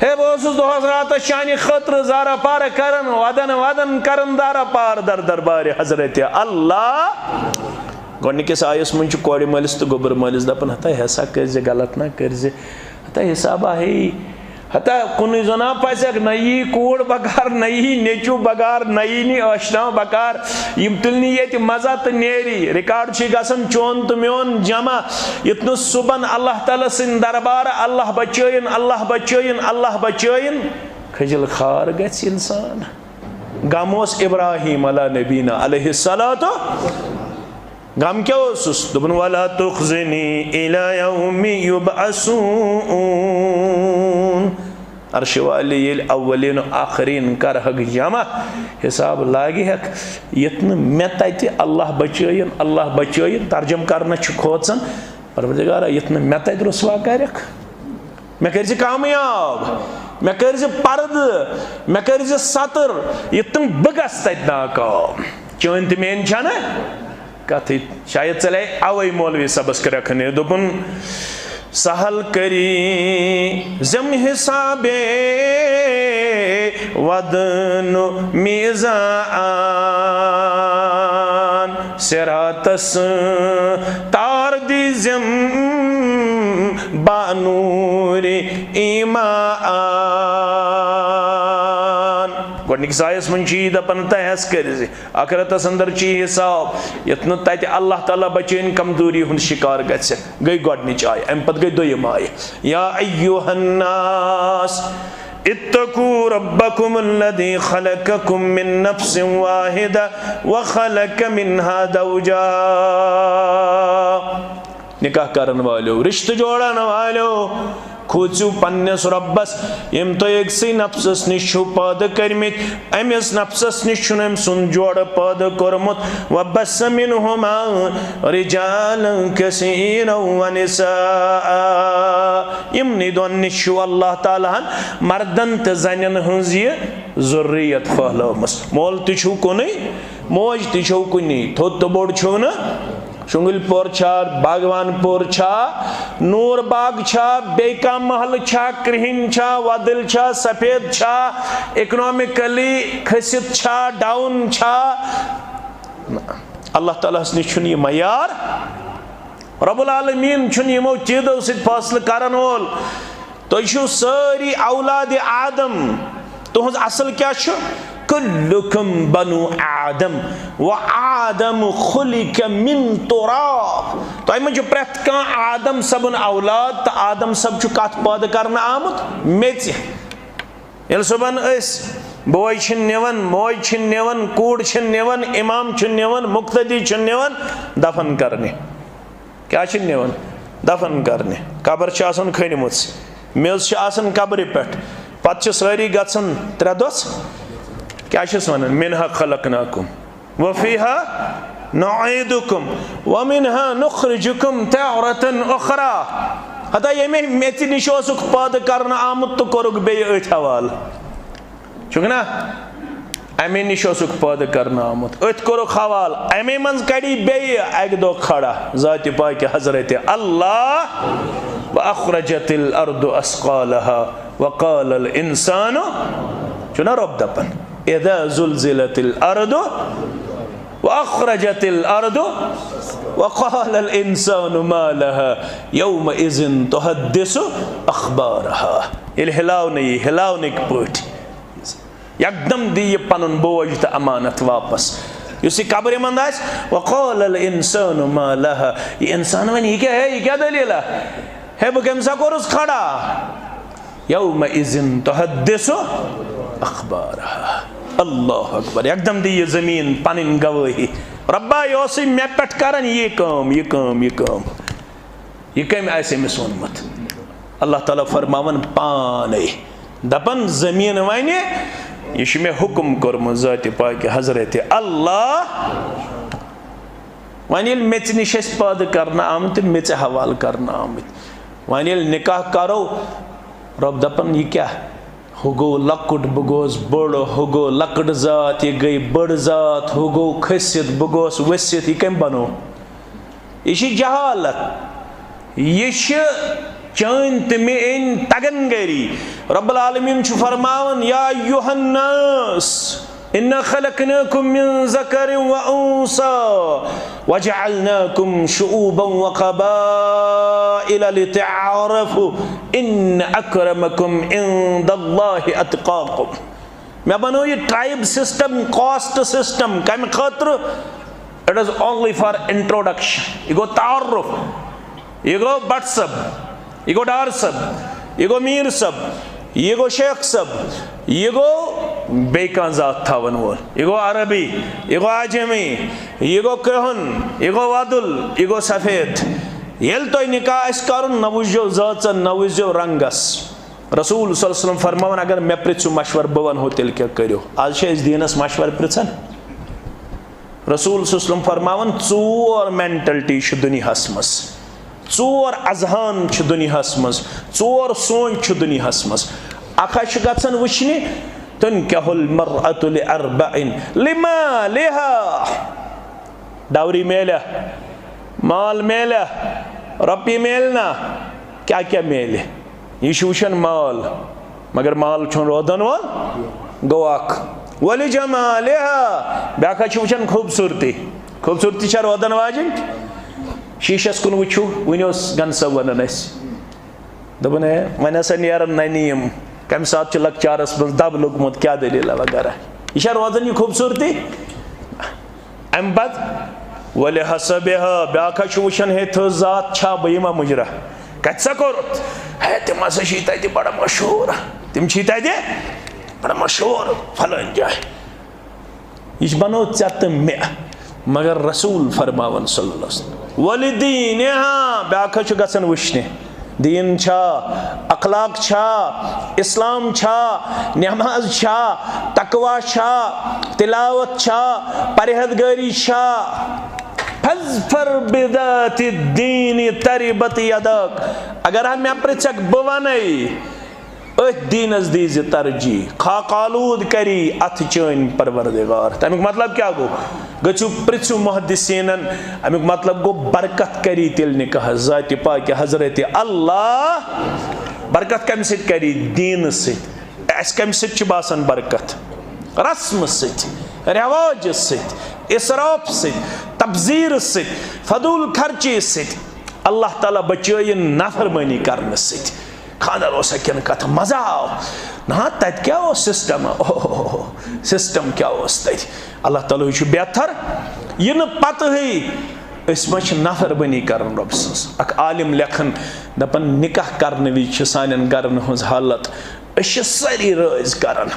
ہے، بہٕ اوسُس دۄہس راتس چانہِ خٲطرٕ زارا پارٕ کران، ودن ودن کران دارا پار در دربارِ حضرت اللہ۔ گۄڈنِکِس آیس منٛز چھُ کورِ مٲلِس تہٕ گوٚبُر مٲلِس دپان، ہتا ہسا کٔرزِ، غلط نہ کٔرزِ، ہتا حسابا ہے، ہتا کُنُے زوٚنا پھسکھ، نہ یی کوٗر بکار، نہ یی نیٚچو بکار، نہ یی نی ٲشنا بکار۔ یِم تُلنہِ ییٚتہِ مزہ تہٕ نیری۔ ریکارڈ چھُ گژھان چون تہٕ میون جمع۔ یُتھ نہٕ صُبحن اللہ تعالیٰ سٕنٛدِ دربارٕ اللہ بچٲیِن، اللہ بچٲیِن، اللہ بچٲیِن، کھجل خوار گژھِ انسان۔ غم اوس ابراہیم علیٰ نبینا علیہ الصلوۃ۔ غم کیٛاہ اوسُس؟ دوٚپُن، ولا تخزنی الی یوم یبعثون۔ عرشہِ والہِ ییٚلہِ اولین و آخرین کرہکھ جمع، حساب لاگہِ ہکھ، یتھ نہٕ مےٚ تتہِ اللہ بچٲیِن، اللہ بچٲیِن، ترجمہٕ کرنس چھُ کھوژان، پروردگارا، یتھ نہٕ مےٚ تتہِ رسوا کرکھ۔ مےٚ کٔرۍ زِ کامیاب، مےٚ کٔرۍ زِ پردٕ، مےٚ کٔرۍ زِ ستر، یتھ نہٕ بہٕ گژھٕ تتہِ ناکام۔ چٲنۍ تہٕ میٲنۍ چھنہٕ کتھٕے۔ شاید ژلے اوے مولوی صٲبس کرٛکھنہِ۔ دوٚپُن، سہل کٔری زم حسابے وزن و میزان، صراطس تار دی زم بانور ایمان۔ گۄڈنِکِس آیس منٛز چھُ یہِ دپان، تہٕ ہٮ۪س کٔرۍ زِ۔ آخرتس اندر چی حساب، یتھ نہٕ تتہِ اللہ تعالیٰ بچٲیِن کمزوری ہُنٛد شکار گژھِ۔ گٔے گۄڈنِچ آیہِ، امہِ پتہٕ گٔے دوٚیِم آیہِ، یا ایھا الناس اتقوا ربکم الذی خلقکم من نفس واحدہ وخلق منها زوجہا۔ نکاح کرن والیو، رشتہٕ جوڑن والیو، کھوژِو پننِس رۄبس، ییٚمۍ تۄہہِ أکسٕے نفسس نِش چھِو پٲدٕ کٔرمٕتۍ، أمِس نفسس نِش چھُنہٕ أمۍ سُنٛد جوڑٕ پٲدٕ کوٚرمُت۔ وبث منہما رجالا کثیرا ونساء۔ یِمنٕے دۄن نِش چھُ اللہ تعالیٰ ہن مردن تہٕ زنٮ۪ن ہٕنٛز یہِ ذُریت پھٔہلٲومٕژ۔ مول تہِ چھُو کُنُے، موج تہِ چھو کُنی، تھوٚد تہٕ بوٚڑ چھُو نہٕ۔ شُنٛگٕلۍ پور چھا، باغوان پور چھا، نوٗر باغ چھا، بیٚیہِ کانٛہہ محلہٕ چھا، کرٛہِنۍ چھا، وۄدٕلۍ چھا، سفید چھا، اکنامکلی کھٔسِتھ چھا، ڈاؤن چھا؟ نہ۔ اللہ تعالیٰ ہس نِش چھُنہٕ یہِ معیار۔ رب العالمین چھُنہٕ یِمو چیٖزو سۭتۍ فٲصلہٕ کرن وول۔ تُہۍ چھِو سٲری اولاد آدم۔ تُہنٛز اصل کیٛاہ چھُ؟ کلکم بنو آدم و آدم خلق من تراب۔ تۄہہِ منٛز چھُ پرٛٮ۪تھ کانٛہہ آدم صٲبُن اولاد، تہٕ آدم صٲب چھُ کتھ پٲدٕ کرنہٕ آمُت؟ میٚژِ۔ ییٚلہِ صُبحن أسۍ بوے چھِن نِوان، موج چھِن نِوان، کوٗر چھِن نِوان، امام چھُن نِوان، مقتدی چھُن نِوان دفن کرنہِ۔ کیٛاہ چھِ نِوان؟ دفن کرنہِ۔ قبر چھِ آسان کھٔنِمٕژ، میٚژ چھِ آسان قبرِ پٮ۪ٹھ۔ پتہٕ چھِ سٲری گژھان ترٛےٚ دۄہ۔ کیٛاہ چھِس ونان؟ منها خلقناکم وفیها نعیدکم ومنها نخرجکم تارة اخری۔ ہتا ییٚمے میٚژِ نِش اوسُکھ پٲدٕ کرنہٕ آمُت تہٕ کوٚرُکھ بیٚیہِ أتھۍ حوالہٕ۔ چھُکھ نا؟ اَمے نِش اوسُکھ پٲدٕ کرنہٕ آمُت۔ أتھۍ کوٚرُکھ حوالہٕ۔ اَمے منٛز کڑی بیٚیہِ اَکہِ دۄہ کھڑا ذاتِ پاکہِ حضرت اللہ۔ وَأَخْرَجَتِ الْأَرْضُ أَثْقَالَهَا وَقَالَ الْإِنسَانُ۔ چھُ نا رۄب دَپان، اِذَا زُلْزِلَتِ الْأَرْضُ وَأَخْرَجَتِ الْأَرْضُ وَقَالَ الْإِنسَانُ مَا لَهَا يَوْمَئِذٍ تُحَدِّثُ أَخْبَارَهَا۔ ییٚلہِ ہلاونہٕ یی، ہلاونٕکۍ پٲٹھۍ۔ یکدم دی یہِ پنُن بوج تہٕ امانت واپس۔ یُس یہِ قبرِ منٛز آسہِ، وقال الانسان ما لها، یہِ انسان وَنہِ، یہِ کیٛاہ ہے، یہِ کیٛاہ دٔلیٖلہ؟ ہے، بہٕ کٔمۍ سا کوٚرُس کھڑا؟ يومئذ تحدث اخبارها۔ اللہ اکبر، یکدم دی یہِ زمین پنٕنۍ گوٲہی، رۄبا، یہِ اوسُے مےٚ پٮ۪ٹھ کران یہِ کٲم، یہِ کٲم، یہِ کٲم۔ یہِ کٔمۍ آسہِ أمِس ووٚنمُت؟ اللہ تعالیٰ فرماوان پانے، دپان، زمین وَنہِ، یہِ چھُ مےٚ حُکم کوٚرمُت ذاتِ پاکہِ حضرت اللہ۔ وۄنۍ ییٚلہِ میٚژِ نِش ٲسۍ پٲدٕ کرنہٕ آمٕتۍ تہٕ میٚژِ حوالہٕ کرنہٕ آمٕتۍ، وۄنۍ ییٚلہِ نکاح کرو، رۄب دپان، یہِ کیٛاہ؟ ہُہ گوٚو لۄکُٹ، بہٕ گوس بوٚڑ، ہُہ گوٚو لۄکٕٹ ذات، یہِ گٔے بٔڑ ذات، ہُہ گوٚو کھٔسِتھ، بہٕ گوس ؤسِتھ، یہِ کٔمۍ بنوو؟ یہِ چھِ جہالت، یہِ چھِ چٲنۍ تہٕ میٲنۍ تگن گری۔ رب العالمین چھُ فرماوان، یا ایھا الناس، انا خلقناکم من ذکر و انثی وجعلناکم شعوبا و قبائل لتعارفوا ان اکرمکم عند اللہ اتقاکم۔ مےٚ بنوو یہِ ٹرائب سسٹم، کاسٹ سسٹم، کمہِ خٲطرٕ؟ It is only for introduction۔ یہِ گوٚو تعارف، یہِ گوٚو بٹ صٲب، یہِ گوٚو ڈار صٲب، یہِ گوٚو میٖر صٲب، یہِ گوٚو شیخ صٲب، یہِ گوٚو بیٚیہِ کانٛہہ ذات تھاوَن وول، یہِ گوٚو عربی، یہِ گوٚو عجمی، یہِ گوٚو کرٛہُن، یہِ گوٚو وۄدُل، یہِ گوٚو سفید۔ ییٚلہِ تۄہہِ نکاح آسہِ کرُن، نہ وٕچھزیو ذٲژن، نہ وٕچھزیو رنگس۔ رسول صلی اللہ علیہ وسلم فرماوان، اگر مےٚ پرژھِو مشورٕ، بہٕ ونہو تیٚلہِ کیٛاہ کٔرِو۔ آز چھِ أسۍ دیٖنس مشورٕ پرژھان۔ رسول صلی اللہ علیہ وسلم فرماوان، ژور مینٹلٹی چھِ دُنیاہس منٛز، ژور اذہان چھِ دُنیاہس منٛز، ژور سونچ چھِ دُنیاہس منٛز۔ اکھ حظ چھُ گژھان وٕچھنہِ، تنکح المرأة لأربع، لمالها، ڈاوری میلہ، مال میلہ، رۄپیہِ میلہِ نا، کیٛاہ کیٛاہ میلہِ؟ یہِ چھُ وٕچھان مال، مگر مال چھُنہٕ رودن وول، گوٚو اکھ۔ ولجمالها، بیٛاکھ حظ چھُ وٕچھان خوٗبصوٗرتی۔ خوٗبصوٗرتی چھا رودن واجِنۍ؟ شیٖشس کُن وٕچھِو، وٕنہِ اوس گنہٕ صٲب ونان اَسہِ، دوٚپُن، ہے، وۄنۍ ہسا نیرن ننہِ یِم، کمہِ ساتہٕ چھُ لۄکچارس منٛز دب لوٚگمُت، کیٛاہ دٔلیٖلہ وغیرہ۔ یہِ چھا روزان یہِ خوٗبصوٗرتی؟ امہِ پتہٕ ولحسبها، بیٛاکھ حظ چھُ وٕچھان، ہے، تھٔز ذات چھا، بہٕ یِما مُجرا؟ کتہِ سا کوٚرُتھ؟ ہے، تِم ہسا چھِ تتہِ بڑٕ مشہوٗر، تِم چھِ تتہِ بڑٕ مشہوٗر فلٲنۍ جایہِ۔ یہِ چھُ بنوو ژےٚ تہٕ مےٚ، مگر رسول فرماوان صلی اللہ علیہ وسلم، ولدینہا، بیٛاکھ حظ چھُ گژھان وٕچھنہِ۔ دیٖن چھا، اخلاق چھا، اسلام چھا، نماز چھا، تقوی چھا، تلاوت چھا، پرہیزگٲری چھا؟ فاظفر بذات الدین تربت یداک۔ اگر ہا مےٚ پرژھکھ، بہٕ ونے، أتھۍ دیٖنس دیٖزِ ترجیح، خاک آلوٗد کری اتھٕ چٲنۍ پروردگار۔ تمیُک مطلب کیٛاہ گوٚو؟ گٔژھِو پرژھِو محدثینن، امیُک مطلب گوٚو برکت کری تیٚلہِ نکاح ذاتِ پاکہِ حضرت اللہ۔ برکت کمہِ سۭتۍ کری؟ دیٖنہٕ سۭتۍ۔ اسہِ کمہِ سۭتۍ چھِ باسان برکت؟ رسمہٕ سۭتۍ، رٮ۪واجہٕ سۭتۍ، اسراف سۭتۍ، تبذیٖرٕ سۭتۍ، فضوٗل خرچی سۭتۍ۔ اللہ تعالیٰ بچٲیِن نافرمٲنی کرنہٕ سۭتۍ۔ خانٛدر اوسا کِنہٕ کتھ مزٕ آو؟ نہ، تتہِ کیٛاہ اوس سسٹم؟ اوہ، سسٹم کیٛاہ اوس تتہِ؟ اللہ تعالیٰ ہٕے چھُ بہتر۔ یہِ نہٕ پتہٕے أسۍ ما چھِ نافرمٲنی کران رۄب سٕنٛز؟ اکھ عالم لیکھان، دپان، نکاح کرنہٕ وِزِ چھِ سانٮ۪ن گرن ہٕنٛز حالت، أسۍ چھِ سٲری رٲضۍ کران،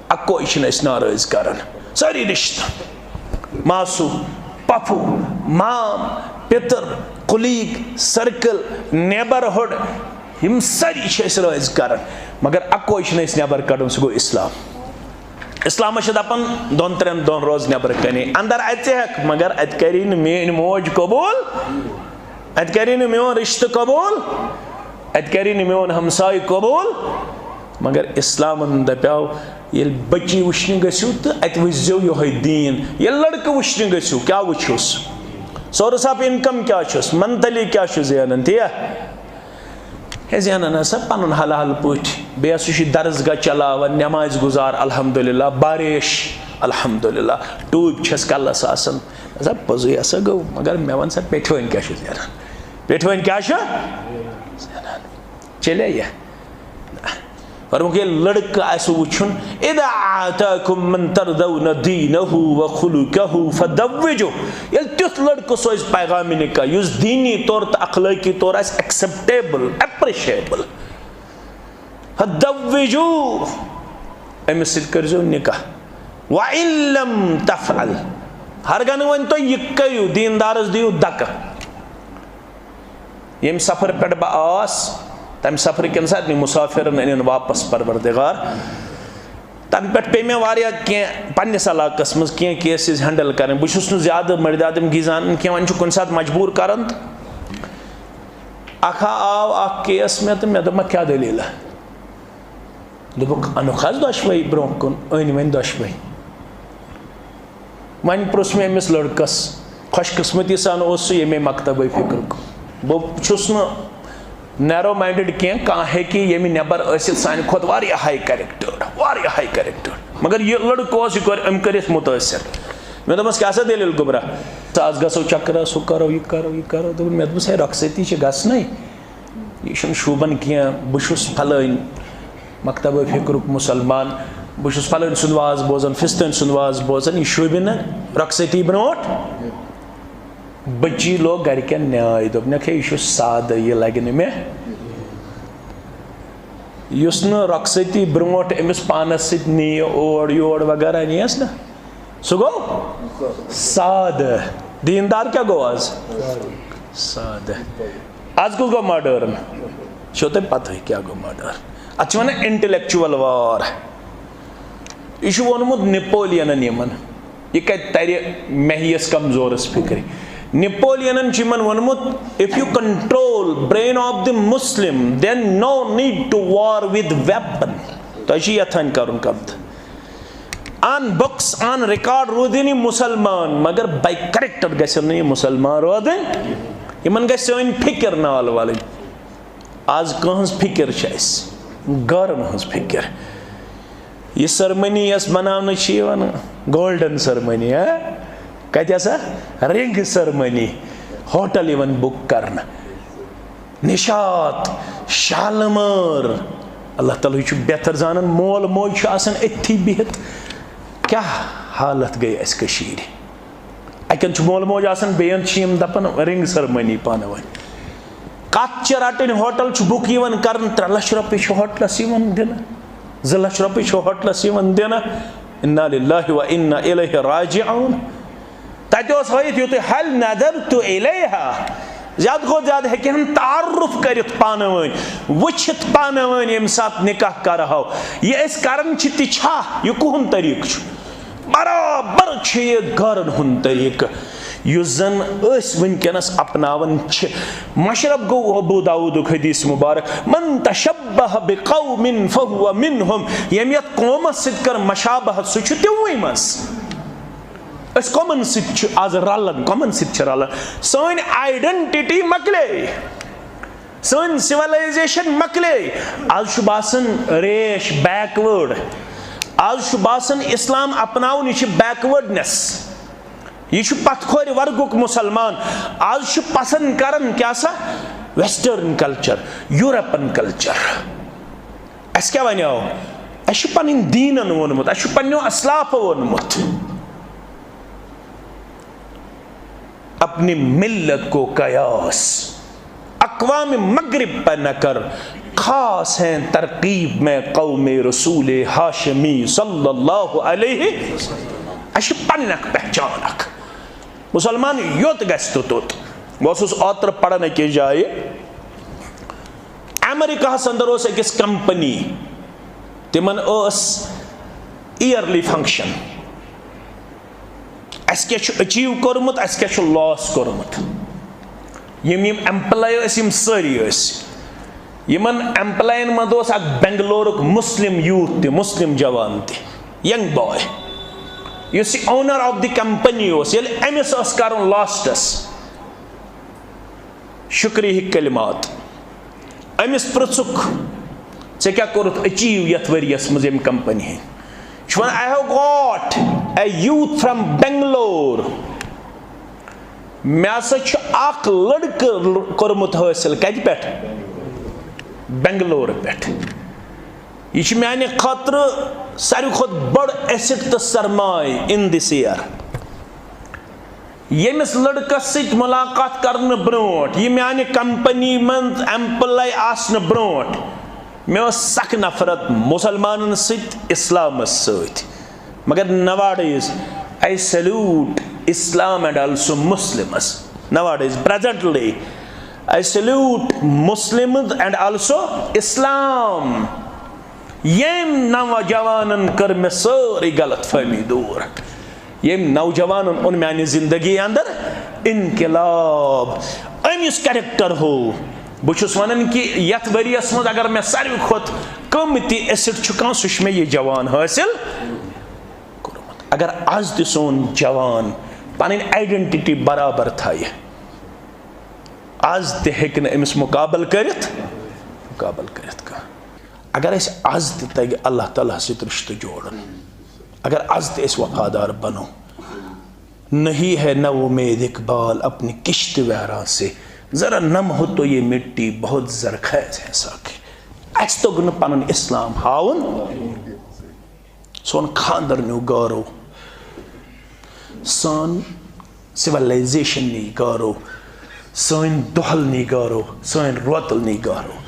اکوے چھِنہٕ أسۍ ناراض کران۔ سٲری رشتہٕ، ماسوٗ، پۄپھوٗ، مام، پِتٕر، کُلیٖگ، سٔرکٕل، نیبرہُڈ، یِم سٲری چھِ أسۍ رٲضۍ کران، مگر اکوے چھِنہٕ أسۍ نٮ۪بر کڑان، سُہ گوٚو اسلام۔ اسلامس چھِ دپان دۄن ترٛٮ۪ن دۄہن روز نٮ۪برٕ کنی، اندر اژِ ہٮ۪کھ، مگر اتہِ کری نہٕ میٲنۍ موج قبول، اتہِ کری نہٕ میون رشتہٕ قبول، اتہِ کری نہٕ میون ہمسایہِ قبول۔ مگر اسلامن دپیاو، ییٚلہِ بچی وٕچھنہِ گٔژھِو تہٕ اتہِ وٕچھزیو یِہوٚے دیٖن، ییٚلہِ لڑکہٕ وٕچھنہِ گٔژھِو، کیٛاہ وٕچھِوس؟ Source of income کیٛاہ چھُس؟ Monthly کیٛاہ چھُ زینان؟ تی یا؟ ہے، زینان ہسا پنُن حلال پٲٹھۍ، بیٚیہِ ہسا چھُ درسگاہ چلاوان، نمازِ گُزار، الحمدللہ، باریش، الحمدللہ، ٹوٗپۍ چھس کلس آسان۔ ہسا پوٚزُے ہسا گوٚو، مگر مےٚ وَن سا، پیٹھوٲنۍ کیٛاہ چھُ زینان؟ پیٹھوٲنۍ کیٛاہ چھُ زینان؟ چلے یہِ۔ فرمووُکھ، ییٚلہِ لڑکہٕ آسہِ وٕچھُن، اذا آتاکم من ترضون دینہ و خلقہ فزوجوہ، ییٚلہِ تیُتھ لڑکہٕ سوزِ پیغام نکاح یُس دینی طور تہٕ اخلٲقی طور آسہِ acceptable, appreciable, فزوجوہ، أمِس سۭتۍ کٔرزیو نکاح۔ وان لم تفعل، ہرگاہ نہٕ وۄنۍ تُہۍ یہِ کٔرِو، دیندارس دِیِو دکہٕ۔ ییٚمہِ سفرٕ پٮ۪ٹھ بہٕ آس، تَمہِ سفرٕ کٮ۪ن ساتہٕ مےٚ مسافرن أنِن واپس پروردگار۔ تَمہِ پٮ۪ٹھ پیٚیہِ مےٚ واریاہ کینٛہہ پننِس علاقس منٛز کینٛہہ cases handle کرٕنۍ۔ بہٕ چھُس نہٕ زیادٕ مٔردِ آدمگی زانان کینٛہہ، وۄنۍ چھُ کُنہِ ساتہٕ مجبوٗر کران۔ تہٕ اکھا آو اکھ case مےٚ تہٕ مےٚ دوٚپ، "مےٚ کیٛاہ دٔلیٖلہ؟" دوٚپُکھ، "اَنُکھ حظ دۄشوَے برٛونٛہہ کُن، أنۍ وۄنۍ دۄشوَے۔" وۄنۍ پرُژھ مےٚ أمِس لٔڑکَس، خوش قسمتی سان اوس سُہ ییٚمے مکتبے فکرُک۔ بہٕ چھُس نہٕ narrow minded کینٛہہ، کانٛہہ ہیٚکہِ ییٚمہِ نٮ۪بر ٲسِتھ سانہِ کھۄتہٕ واریاہ high character، واریاہ high character۔ مگر یہِ لٔڑکہٕ اوس، یہِ کوٚر، أمۍ کٔرۍ أسۍ مُتٲثر۔ مےٚ دوٚپمَس، "کیٛاہ سا دٔلیٖل گوٚبرا؟ ژٕ آز گژھو چکرس، ہُہ کرو، یہِ کرو، یہِ کرو۔" دوٚپُن، مےٚ دوٚپمَس، "ہے، رۄخصتی چھِ گژھنَے۔" یہِ چھُنہٕ شوٗبان کینٛہہ۔ بہٕ چھُس فلٲنۍ مکتبہ فکرُک مُسلمان، بہٕ چھُس فلٲنۍ سُنٛد واز بوزان، فستٲنۍ سُنٛد واز بوزان، یہِ شوٗبہِ نہٕ رۄخصتی برونٛٹھ۔ بٔچی لوگ گرِکٮ۪ن نیٛاے، دوٚپنَکھ، "ہے، یہِ چھُ سادٕ، یہِ لگہِ نہٕ مےٚ۔" یُس نہٕ رۄخصتی برونٛٹھ أمِس پانَس سۭتۍ نِیہِ اور یور وغیرہ نِیَس نہ، سُہ گوٚو سادٕ۔ دیٖندار کیٛاہ گوٚو آز؟ سادٕ۔ آز کُس گوٚو modern؟ چھو تۄہہِ پتہٕے کیٛاہ گوٚو modern؟ اَتھ چھِ وَنان intellectual war۔ یہِ چھُ ووٚنمُت نپولینَن یِمَن۔ یہِ کَتہِ تَرِ مےٚ ہِیَس کمزورَس فِکرِ؟ نپولینَن چھُ یِمَن ووٚنمُت، "If you control brain of the Muslim, then no need to war with weapon." تۄہہِ چھُ یَتھان کَرُن قبضہٕ۔ On books, on record روٗدِن یہِ مُسلمان، مگر by character گژھن نہٕ یہِ مُسلمان روزٕنۍ۔ یِمَن گژھِ سٲنۍ فِکر نال وَلٕنۍ۔ آز کٕہٕنٛز فِکر چھِ اَسہِ؟ غٲرَن ہٕنٛز فِکر۔ یہِ ceremony یۄس بَناونہٕ چھِ یِوان، golden ceremony، ہا؟ کَتہِ ہسا؟ Ring ceremony۔ ہوٹل یِوان book کرنہٕ۔ نشاط، شالمٲر۔ اللہ تعالیٰ ہٕے چھُ بہتر زانان، مول موج چھُ آسان أتھی بِہِتھ۔ کیٛاہ حالت گٔے اَسہِ کٔشیٖرِ؟ اَتٮ۪ن چھُ مول موج آسان، بیٚین چھِ یِم دَپان ring ceremony پانہٕ ؤنۍ۔ کَتھ چھِ رَٹٕنۍ، ہوٹل چھُ book یِوان کرنہٕ، ترٛےٚ لَچھ رۄپیہِ چھِ ہوٹلَس یِوان دِنہٕ، زٕ لَچھ رۄپیہِ چھِ ہوٹلَس یِوان دِنہٕ۔ انا للہ و انا الیہ راجعون۔ تَتہِ اوس ہٲیِتھ یُتُے، "هل نظرت الیہا"، زیادٕ کھۄتہٕ زیادٕ ہیٚکہِ ہن تعارُف کٔرِتھ پانہٕ ؤنۍ، وٕچھِتھ پانہٕ ؤنۍ ییٚمہِ ساتہٕ نکاح کرہو۔ یہِ أسۍ کران چھِ تہِ چھا؟ یہِ کُہُنٛد طریٖقہٕ چھُ؟ برابر چھُ یہِ غٲرن ہُنٛد طریٖقہٕ، یُس زن أسۍ وٕنکیٚنس اپناوان چھِ۔ مشرب گوٚو ابو داؤدُک حدیث مبارک، "من تشبہ بقوم فہو منہم"، ییٚمۍ یتھ قومس سۭتۍ کٔر مشابہت، سُہ چھُ تِموٕے منٛز۔ أسۍ کۄمن سۭتۍ چھِ آز رلان، کۄمن سۭتۍ چھِ رلان؟ سٲنۍ identity مۄکلے، سٲنۍ civilization مۄکلے۔ آز چھُ باسان ریش، backward۔ آز چھُ باسان اسلام اپناوُن، یہِ چھُ backwardness۔ یہِ چھُ پتھ کھورِ ورگُک مُسلمان۔ آز چھُ پسند کران کیٛاہ سا؟ Western culture، European culture۔ اَسہِ کیٛاہ وَنیو؟ اَسہِ چھُ پَنٕنۍ دیٖنَن ووٚنمُت، اَسہِ چھُ پَنٕنیو اَسلافو ووٚنمُت۔ اپنی ملت کو قیاس اقوام مغرب پر نہ کر، خاص ہیں ترکیب میں قوم رسول ہاشمی صلی اللہ علیہ وسلم۔ اَسہِ چھِ پَنٕنۍ اَکھ پہچان اَکھ۔ مُسلمان یوٚت گژھِ تہٕ توٚت۔ بہٕ اوسُس اوترٕ پَران أکِس جایہِ، امریکہس اندر اوس أکِس کمپنی، تِمن ٲس yearly function۔ اَسہِ کیٛاہ چھُ achieve کوٚرمُت، اَسہِ کیٛاہ چھُ loss کوٚرمُت۔ یِم یِم employee ٲسۍ، یِم سٲری ٲسۍ، یِمن employeeن منٛز اوس اکھ بنگلورُک مسلم youth تہِ، مسلم جوان تہِ، young boy، یُس یہِ owner of the company اوس۔ ییٚلہِ أمِس ٲس کرُن lastس شُکریہٕکۍ کلمات۔ أمِس پرٛژھُکھ، "ژےٚ کیٛاہ کوٚرُتھ achieve یَتھ ؤریَس منٛز ییٚمہِ کمپنی ہٕنٛدۍ؟" چھُ وَنان، "I have got a youth from Bangalore۔ مےٚ ہسا چھُ اکھ لڑکہٕ کوٚرمُت حٲصِل۔" کَتہِ پٮ۪ٹھ؟ بنگلور پٮ۪ٹھ۔ یہِ چھِ میانہِ خٲطرٕ ساروی کھۄتہٕ بٔڑ asset تہٕ سرمایہِ in this year. ییٚمِس لڑکس سۭتۍ ملاقات کرنہٕ برونٹھ، یہِ میانہِ company منٛز employee آسنہٕ برونٹھ، مےٚ ٲس سخ نفرت مسلمانن سۭتۍ، اسلامس سۭتۍ۔ مگر nowadays I salute Islam and also Muslims. Nowadays, presently, I salute Muslims and also Islam. ییٚمۍ نوجوانن کٔر مےٚ سٲرٕے غلط فہمی دوٗر۔ ییٚمۍ نوجوانن اوٚن میانہِ زندگی اندر انقلاب۔ أمِس character ہوو۔ بہٕ چھُس ونان کہِ یتھ ؤریس منٛز اگر مےٚ ساروی کھۄتہٕ قۭمتی asset چھُ کانٛہہ، سُہ چھُ مےٚ یہِ جوان حٲصِل کوٚرمُت۔ اگر از تہِ سون جوان پنٕنۍ identity برابر تھایہِ، از تہِ ہیٚکہِ نہٕ أمِس مُقابلہٕ کٔرِتھ، مُقابلہٕ کٔرِتھ کانٛہہ۔ اگر اَسہِ از تہِ تَگہِ اللہ تعالیٰ ہَس سۭتۍ رِشتہٕ جوڑُن، اگر از تہِ أسۍ وفادار بنو، نہیں ہے نہ امید اقبال اپنی کشت ویراں سے، ذرا نم ہو تو یہ مٹی بہت زرخیز ہے ساقی۔ اَسہِ توٚگ نہٕ پنُن اسلام ہاوُن، سون خاندر نیوٗ گارو، سٲنۍ civilization نی گارو، سٲنۍ دۄہل نی گارو، سٲنۍ روتل نی گارو۔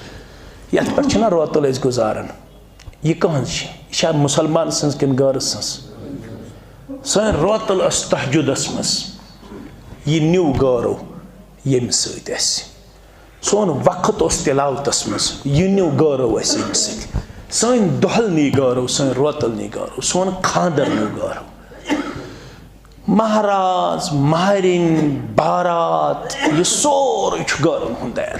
یتھ پٮ۪ٹھ چھِنہ روتل أسۍ گُزاران؟ یہِ کٕہٕنٛز چھِ؟ یہِ چھا مُسلمان سٕنٛز کِنہٕ غٲرٕ سٕنٛز؟ سٲنۍ روتل ٲس تہجدس منٛز، یہِ نیوٗ گارو ییٚمہِ سۭتۍ اَسہِ۔ سون وقت اوس تلاوتس منٛز، یہِ نیوٗ گٲرو اَسہِ اَمہِ سۭتۍ۔ سٲنۍ دۄہل نی گٲرو، سٲنۍ روتل نی گٲرو، سون خاندر نیوٗ گٲرو۔ مہراز، مہرِنۍ، بارات، یہِ سورُے چھُ گٲرن ہُنٛد دین۔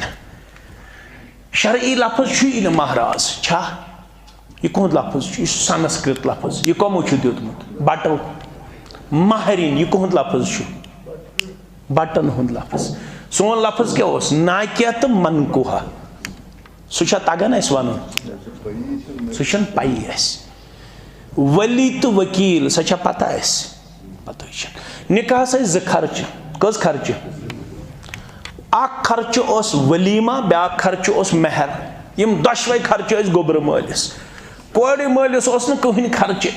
شرعی لفظ چھُ یی نہٕ مہراز، چھا؟ یہِ کُہُنٛد لفظ چھُ؟ یہِ چھُ سنسکرت لفظ۔ یہِ کمو چھُ دیُتمُت؟ بٹو۔ مہرِنۍ، یہِ کُہُنٛد لفظ چھُ؟ بٹن ہُنٛد لفظ۔ سون لفظ کیٛاہ اوس؟ ناکیہ تہٕ منکوہ۔ سُہ چھا تگان اَسہِ وَنُن؟ سُہ چھَنہٕ پَیی اَسہِ۔ ولی تہٕ وکیل، سۄ چھا پتہ اَسہِ؟ پتہٕ چھِ۔ نکاحس ٲسۍ زٕ خرچہٕ۔ کٔژ خرچہٕ؟ اکھ خرچہٕ اوس ولیمہ، بیٛاکھ خرچہٕ اوس مہر۔ یِم دۄشوے خرچہٕ ٲسۍ گوٚبرٕ مٲلِس۔ کورِ مٲلِس اوس نہٕ کٕہٕنۍ خرچہٕ۔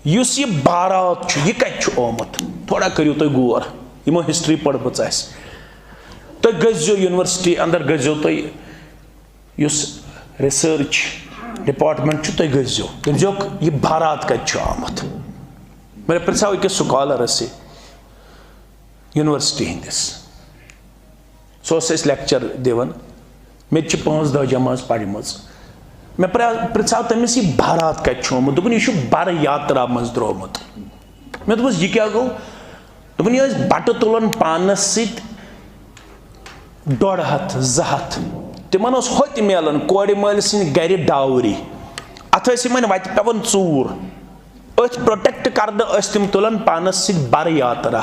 یُس یہِ بارات چھُ، یہِ کتہِ چھُ آمُت؟ تھوڑا کٔرِو تُہۍ غور، یِمو history پٔرمٕژ آسہِ۔ تُہۍ گٔژھۍزیو university اندر، گٔژھۍزیو تُہۍ، یُس research department چھُ، تُہۍ گٔژھۍزیو، دٔپۍزیوکھ، یہِ بارات کتہِ چھُ آمُت؟ مےٚ پرژھاو أکِس scholarس سۭتۍ، university ہٕنٛدِس۔ سُہ اوس اَسہِ lecture دِوان۔ مےٚ تہِ چھِ پانٛژھ دَہ جمٲژ پَرِمٕژ۔ مےٚ پرٛ-، پرٛژھاو تٔمِس، "یہِ بارات کَتہِ چھُ آمُت؟" دوٚپُن، "یہِ چھُ بَرٕ یاترا منٛز درٛامُت۔" مےٚ دوٚپُس، "یہِ کیٛاہ گوٚو؟" دوٚپُن، "یہِ ٲسۍ بَٹہٕ تُلان پانَس سۭتۍ ڈۄڈ ہَتھ، زٕ ہَتھ۔ تِمَن اوس ہوٚتہِ میلان کورِ مٲلۍ سٕنٛدِ گَرِ dowry۔ اَتھ ٲسۍ یِمَن وَتہِ پٮ۪وان ژوٗر۔ أتھۍ protect کرنہٕ ٲسۍ تِم تُلان پانس سۭتۍ بر یاترا،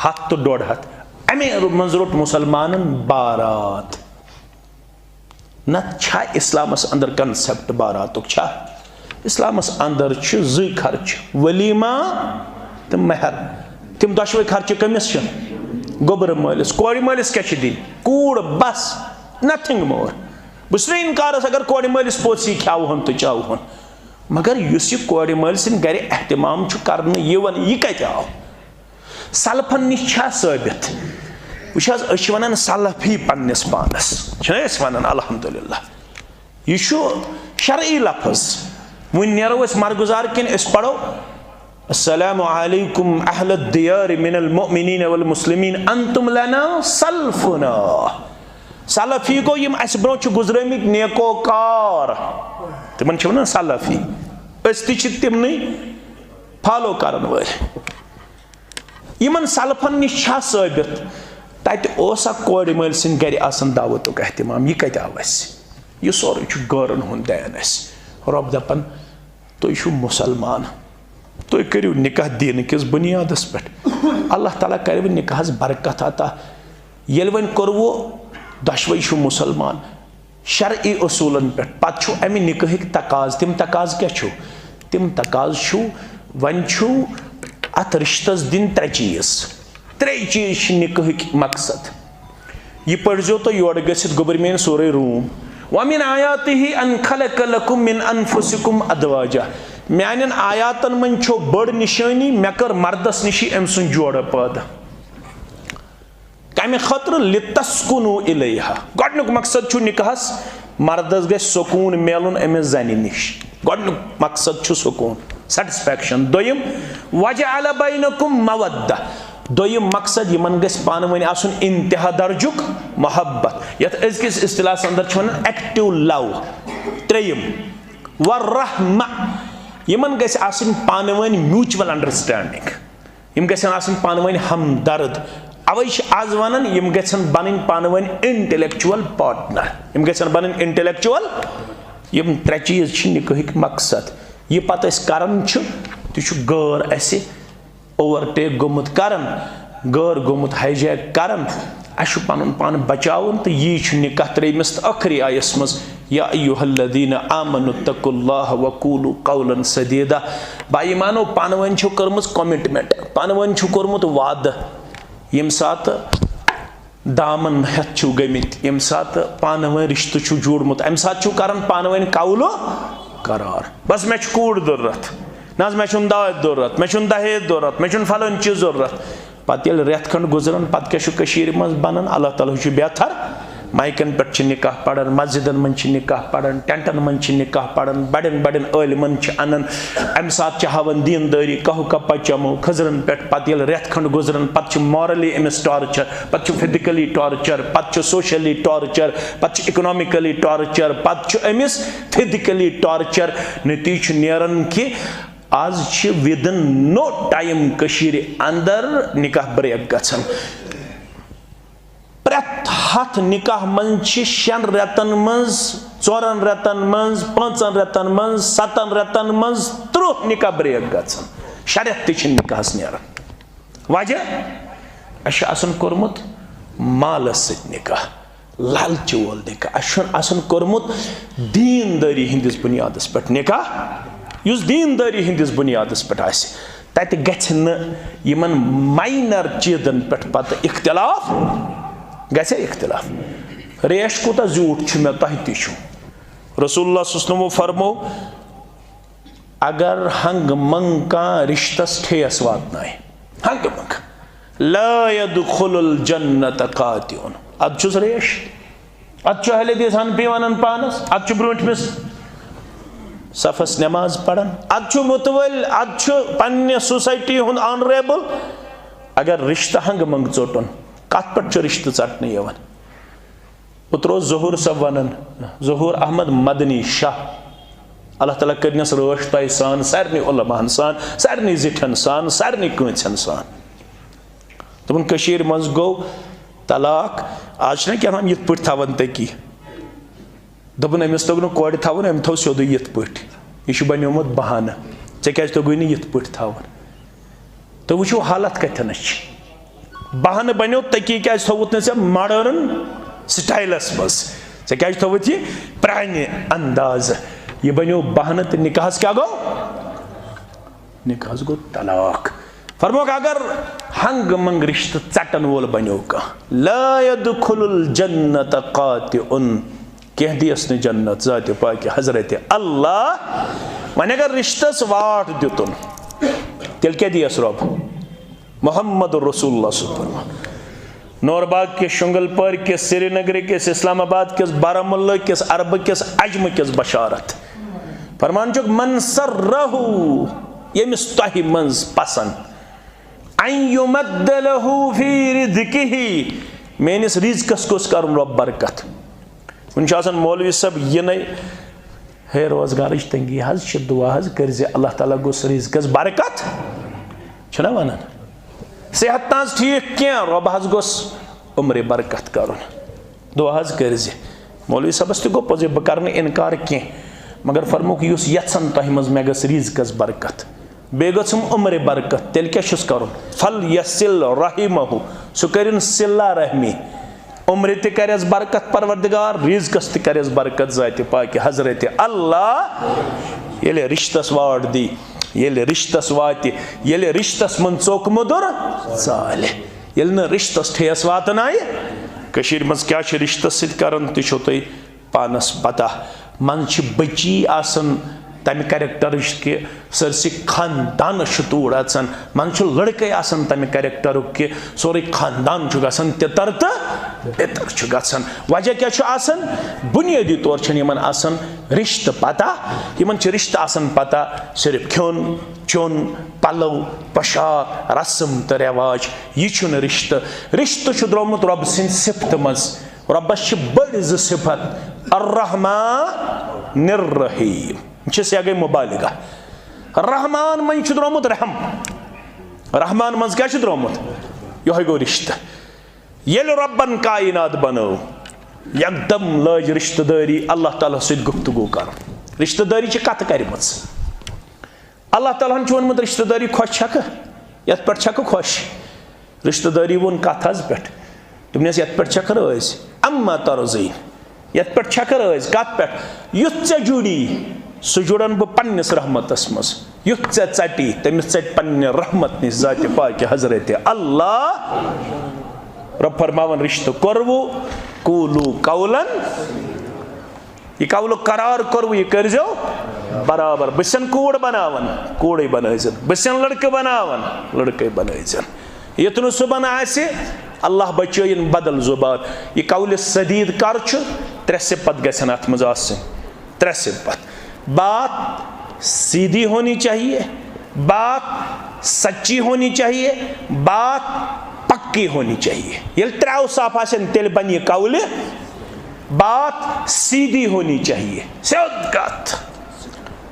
ہتھ تہٕ ڈۄڈ ہتھ۔ امے منٛز روٚٹ مسلمانن بارات۔ نتہٕ چھا اسلامس اندر concept باراتُک چھا؟ اسلامس اندر چھِ زٕے خرچہٕ، ولیمہ تہٕ مہر۔ تِم دۄشوے خرچہٕ کٔمِس چھِ؟ گوٚبرٕ مٲلِس۔ کورِ مٲلِس کیٛاہ چھِ دِنۍ؟ کوٗر بس، nothing more۔ بہٕ چھُس نہٕ انکارس اگر کورِ مٲلِس پوٚژھ یی کھیاوہون تہٕ چاوہون۔ مگر یُس یہِ کورِ مٲلۍ سٕنٛدِ گرِ اہتمام چھُ کرنہٕ یِوان، یہِ کتہِ آو؟ سلفن نِش چھا ثٲبت؟ وٕچھ حظ، أسۍ چھِ ونان سلفی پننِس پانس، چھِنہ أسۍ ونان؟ الحمدللہ، یہِ چھُ شرعی لفظ۔ وۄنۍ نیرو أسۍ مرگُزار کِنۍ، أسۍ پرو، "السلام علیکم اہل الدیار من المؤمنین والمسلمین، انتم لنا سلفنا۔" سلفی گوٚو یِم اَسہِ برونٛہہ چھِ گُزرٲمٕتۍ نیکوکار، تِمن چھِ وَنان سلفی۔ أسۍ تہِ چھِ تِمنٕے follow کرن وٲلۍ۔ یِمن سلفن نِش چھا ثٲبت؟ تَتہِ اوسا کورِ مٲلۍ سٕنٛدِ گرِ آسان دعوتُک اہتمام؟ یہِ کَتہِ آو اَسہِ؟ یہِ سورُے چھُ غٲرن ہُنٛد دین اَسہِ۔ رۄب دَپان، تُہۍ چھِو مُسلمان، تُہۍ کٔرِو نِکاح دیٖنہٕ کِس بُنیادس پٮ۪ٹھ۔ اللہ تعالیٰ کَرِ وۄنۍ نِکاحس برکت عطا۔ ییٚلہِ وۄنۍ کوٚروٕ، دۄشوَے چھِو مُسلمان شرعی اصوٗلن پٮ۪ٹھ، پتہٕ چھُ اَمہِ نِکاحٕکۍ تقاضہٕ۔ تِم تقاضہٕ کیٛاہ چھِو؟ تِم تقاضہٕ چھِو، وۄنۍ چھِو اَتھ رِشتس دِنۍ ترٛےٚ چیٖز۔ ترٛے چیٖز چھِ نِکاحٕکۍ مقصد۔ یہِ پٔرۍزیو تُہۍ یورٕ گٔژھِتھ، گوٚبٕرۍ میٛٲنۍ، سورہ روم۔ ومن آیاته ان خلق لکم من انفسکم ازواجا۔ میانٮ۪ن آیاتن منٛز چھو بٔڑ نشٲنی، مےٚ کٔر مردس نِشی أمۍ سُنٛد جوڑٕ پٲدٕ۔ کمہِ خٲطرٕ؟ لتسکنوا الیہا۔ گۄڈنیُک مقصد چھُ نکاحس، مردس گژھِ سکوٗن میلُن أمِس زنہِ نِش۔ گۄڈنیُک مقصد چھُ سکوٗن، سیٹسفیکشن۔ دوٚیِم، وجعل بینکم مودہ۔ دوٚیِم مقصد، یِمن گژھِ پانہٕ ؤنۍ آسُن انتہا درجُک محبت، یتھ أزکِس اصطلاحس اندر چھِ ونان ایکٹیو لو۔ ترٛیٚیِم، والرحمہ۔ یِمن گژھِ آسٕنۍ پانہٕ ؤنۍ میوٗچول انڈرسٹینڈنگ۔ یِم گژھن آسٕنۍ پانہٕ ؤنۍ ہمدرد۔ اوے چھِ آز ونان، یِم گژھن بنٕنۍ پانہٕ ؤنۍ انٹلیکچوئل پارٹنر۔ یِم گژھن بنٕنۍ انٹلیکچوئل۔ یِم ترٛےٚ چیٖز چھِ نکاحٕکۍ مقصد۔ یہِ پتہٕ أسۍ کران چھِ، تہِ چھُ غٲر اسہِ اوورٹیک گوٚمُت کران، غٲر گوٚمُت ہائی جیک کران۔ اسہِ چھُ پنُن پان بچاوُن، تہٕ یی چھُ نکاح ترٛیٚیمِس تہٕ ٲخری آیس منٛز، یا ایھا الذین آمنوا اتقوا اللہ وقولوا قولا سدیدا۔ با ایمانو، پانہٕ ؤنۍ چھو کٔرمٕژ کمٹمنٹ، پانہٕ ؤنۍ چھُ کوٚرمُت وعدٕ، ییٚمہِ ساتہٕ دامن ہٮ۪تھ چھِو گٔمٕتۍ، ییٚمہِ ساتہٕ پانہٕ ؤنۍ رشتہٕ چھُو جوڑمُت، امہِ ساتہٕ چھِو کران پانہٕ ؤنۍ قولو قرار۔ بس، مےٚ چھُ کوٗر ضروٗرت، نہ حظ، مےٚ چھُنہٕ داج ضروٗرت، مےٚ چھُنہٕ دہیج ضروٗرت، مےٚ چھُنہٕ فلٲنۍ چیٖز ضروٗرت۔ پتہٕ ییٚلہِ رٮ۪تھ کھنٛڈ گُزران، پتہٕ کیٛاہ چھُ کٔشیٖرِ منٛز بنان؟ اللہ تعالیٰ چھُ بہتر۔ مایکن پٮ۪ٹھ چھِ نکاح پران، مسجدن منٛز چھِ نکاح پران، ٹینٹن منٛز چھِ نکاح پران، بڑٮ۪ن بڑٮ۪ن عٲلمن چھِ انان۔ امہِ ساتہٕ چھِ ہاوان دیندٲری، کہو کپا چمو، خٔزرن پٮ۪ٹھ۔ پتہٕ ییٚلہِ رٮ۪تھ کھنٛڈ گُزران، پتہٕ چھِ مارلی أمِس ٹارچر، پتہٕ چھُ فزیکلی ٹارچر، پتہٕ چھُ سوشلی ٹارچر، پتہٕ چھُ اکنامکلی ٹارچر، پتہٕ چھُ أمِس فزیکلی ٹارچر۔ نتیجہٕ چھُ نیران کہِ آز چھِ within no time کٔشیٖرِ اندر نکاح بریک گژھان۔ پرٛٮ۪تھ ہتھ نکاح منٛز چھِ شٮ۪ن رٮ۪تن منٛز، ژورن رٮ۪تن منٛز، پانٛژن رٮ۪تن منٛز، ستن رٮ۪تن منٛز ترٕٛہ نکاح بریک گژھان۔ شےٚ رٮ۪تھ تہِ چھِنہٕ نکاحس نیران۔ وجہ؟ اَسہِ چھُ آسان کوٚرمُت مالس سۭتۍ نکاح، لالچہِ وول نکاح۔ اَسہِ چھُنہٕ آسان کوٚرمُت دیندٲری ہٕنٛدِس بُنیادس پٮ۪ٹھ نکاح، یُس دیندٲری ہٕنٛدِس بُنیادس پٮ۪ٹھ آسہِ۔ تتہِ گژھِ نہٕ یِمن ماینر چیٖزن پٮ۪ٹھ پتہٕ اختلاف، گژھِ اختلاف۔ ریش کوٗتاہ زیوٗٹھ چھُ مےٚ، تۄہہِ تہِ چھُ۔ رسول اللہ صلی اللہ علیہ وسلمو فرموو، اگر ہنٛگہٕ منٛگہٕ کانٛہہ رشتس ٹھیس واتنایہِ، ہنٛگہٕ منٛگہٕ، لا یدخل الجنت قاطع، ادٕ چھُس ریش۔ اتھ چھُ اہل حدیث حنفی ونان پانس، اتھ چھُ برونٹھمِس صفس نماز پران، اتھ چھُ متوٲلۍ، اتھ چھُ پننہِ سوسائٹی ہُنٛد آنریبل۔ اگر رشتہٕ ہنٛگہٕ منٛگہٕ ژوٚٹُن، کتھ پٮ۪ٹھ چھُ رشتہٕ ژٹنہٕ یِوان؟ اوترٕ اوس ظہور صٲب ونان، ظہور احمد مدنی شاہ، اللہ تعالیٰ کٔرنس رٲچھ تۄہہِ سان، سارنٕے علماہن سان، سارنٕے زِٹھٮ۪ن سان، سارنٕے کٲنٛژن سان۔ دوٚپُن، کٔشیٖرِ منٛز گوٚو طلاق، آز چھِنہ کیٛاہ تام یِتھ پٲٹھۍ تھاوان تٔکی۔ دوٚپُن، أمِس توٚگ نہٕ کورِ تھاوُن، أمۍ تھوٚو سیوٚدُے یِتھ پٲٹھۍ۔ یہِ چھُ بنیومُت بہانہٕ۔ ژےٚ کیٛازِ توٚگُے نہٕ یِتھ پٲٹھۍ تھاوُن؟ تُہۍ وٕچھِو حالت کَتھٮ۪نَس چھِ۔ بہانہٕ بنیو، تٔکی کیٛازِ تھوٚوُتھ نہٕ ژےٚ ماڈٲرٕن سٹایلَس منٛز؟ ژےٚ کیٛازِ تھوٚوُتھ یہِ پرٛانہِ اندازٕ؟ یہِ بنیو بہانہٕ تہٕ نکاحَس کیٛاہ گوٚو؟ نکاحس گوٚو طلاق۔ فرموکھ، اگر ہنگہٕ منگہٕ رشتہٕ ژٹن وول بنیو کانٛہہ، لا يدخل الجنة قاطع، کینٛہہ دیس نہٕ جنت ذاتِ پاکہِ حضرت اللہ۔ وۄنۍ اگر رشتس واٹھ دیُتُن، تیٚلہِ کیٛاہ دیس رۄب؟ محمد رسول اللہ صلی اللہ علیہ وسلم۔ نورباغ کِس، شُنٛگل پورِ کِس، سرینگرٕ کِس، اسلام آباد کِس، بارہمولہ کِس، عربہٕ کِس، عجمہٕ کِس بشارت۔ فرمان چھُکھ، من سرہ، ییٚمِس تۄہہِ منٛز پسند، ان یمد لہ فی رزقہ، میٲنِس رزقس گوٚژھ کرُن رۄب برکت۔ وُنہِ چھُ آسان مولوی صٲب یِنَے، ہے، روزگارٕچ تنگی حظ چھِ، دعا حظ کٔرزِ، اللہ تعالیٰ گوٚژھ رزقس برکت، چھُنہ ونان؟ صحت نہ حظ ٹھیٖک کینٛہہ، رۄب حظ گوٚژھ عمرِ برکت کرُن، دعا حظ کٔرزِ۔ مولوی صٲبس تہِ گوٚو پوٚزُے، بہٕ کرٕ نہٕ انکار کینٛہہ، مگر فرمووُکھ، یُس یژھن تۄہہِ منٛز مےٚ گٔژھ رزقس برکت، بیٚیہِ گٔژھٕم عمرِ برکت، تیٚلہِ کیٛاہ چھُس کرُن؟ فلیصل رحمہ، سُہ کٔرِن صلہ رحمی۔ عمرِ تہِ کرٮ۪س برکت پروردگار، رزقس تہِ کرٮ۪س برکت ذاتِ پاکہِ حضرت اللہ۔ ییٚلہِ رشتس واٹھ دی، ییٚلہِ رشتس واتہِ، ییٚلہِ رشتس منٛز ژوٚک مُدُر ژالہِ، ییٚلہِ نہٕ رشتس ٹھیس واتنایہِ۔ کٔشیٖرِ منٛز کیٛاہ چھِ رشتس سۭتۍ کران، تہِ چھو تُہۍ پانس پتہ، منٛز چھِ بٔچی آسان تمہِ کریکٹرٕچ کہِ سٲرسٕے خاندانس چھُ توٗر اژان، منٛز چھُ لڑکے آسان تمہِ کریکٹرُک کہِ سورُے خاندان چھُ گژھان تِتر تہٕ بِتر چھُ گژھان۔ وجہ کیٛاہ چھُ آسان؟ بُنیٲدی طور چھُنہٕ یِمن آسان رشتہٕ پتہ، یِمن چھِ رشتہٕ آسان پتہ صرف کھیوٚن چیوٚن، پلو پوشاک، رسم تہٕ رواج۔ یہِ چھُنہٕ رشتہٕ۔ رشتہٕ چھُ درٛامُت رۄبہٕ سٕنٛدِ صفتہٕ منٛز۔ رۄبس چھِ بٔڑۍ زٕ صفت، الرحمن الرحیم۔ یہِ چھِ سیگے مبالغہ۔ رحمان منٛز چھُ درٛامُت رحم۔ رحمان منٛز کیٛاہ چھُ درٛامُت؟ یِہوٚے گوٚو رشتہٕ۔ ییٚلہِ رۄبن کائنات بنٲو، یکدم لٲج رشتہٕ دٲری اللہ تعالیٰ سۭتۍ گفتگو کرُن۔ رشتہٕ دٲری چھِ کتھ کرِمٕژ۔ اللہ تعالیٰ ہن چھُ ووٚنمُت، رشتہٕ دٲری خۄش چھکھٕ؟ یتھ پٮ۪ٹھ چھکھٕ خۄش؟ رشتہٕ دٲری ووٚن کتھ حظ پٮ۪ٹھ؟ دوٚپنس، یتھ پٮ۪ٹھ چھکھٕ رٲضۍ؟ اما ترضین، یتھ پٮ۪ٹھ چھکھٕ رٲضۍ؟ کتھ پٮ۪ٹھ؟ یُتھ ژےٚ جُڑی، سُہ جُڑن بہٕ پننِس رحمتس منٛز۔ یُتھ ژےٚ ژٹی، تٔمِس ژٹہِ پننہِ رحمت نِش ذاتِ پاکہِ حضرت اللہ۔ رۄب فرماوان، رشتہٕ کوٚروٕ، قولوا قولا۔ یہِ قولُک قرار کوٚروٕ، یہِ کٔرۍزیو برابر۔ بہٕ چھُسن کوٗر بناوان، کوٗرٕے بنٲوزٮ۪ن۔ بہٕ چھُسن لڑکہٕ بناوان، لڑکے بنٲوزٮ۪ن۔ یُتھ نہٕ صُبحن آسہِ، اللہ بچٲیِن، بدل زُبان۔ یہِ قولِ سدید کر چھُ؟ ترٛےٚ صفت گژھن اتھ منٛز آسٕنۍ۔ ترٛےٚ صفت۔ بات سیدھی ہونی چاہیے، بات سچی ہونی چاہیے، بات پکی ہونی چاہیے۔ ییٚلہِ ترٛےٚ اوصاف آسن، تیٚلہِ بنہِ یہِ قولِ۔ بات سیدھی ہونی چاہیے، سیوٚد کتھ،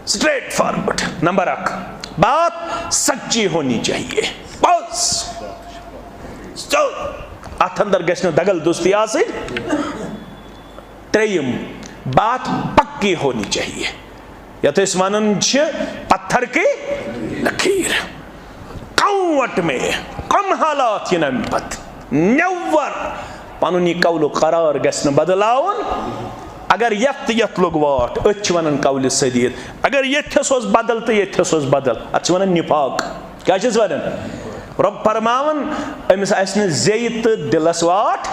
اسٹریٹ فارورڈ۔ نمبر اکھ، بات سچی ہونی چاہیے، بس سیوٚد۔ اتھ اندر گژھِ نہٕ دگل دوستی آسٕنۍ۔ ترٛیٚیِم، بات پکی ہونی چاہیے، یتھ أسۍ ونان چھِ پتھر کی لکیر۔ کم وٹ میں، کم حالات یِن امہِ پتہٕ، نیور پنُن یہِ قولُک قرار گژھِ نہٕ بدلاوُن۔ اگر یتھ تہٕ یتھ لوٚگ واٹھ، أتھۍ چھِ ونان قولِ سدید۔ اگر ییٚتھس اوس بدل تہٕ ییٚتھس اوس بدل، اتھ چھِ ونان نفاق۔ کیٛاہ چھِس ونان؟ رۄب فرماوان، أمِس آسہِ نہٕ زیٚیہِ تہٕ دِلس واٹھ،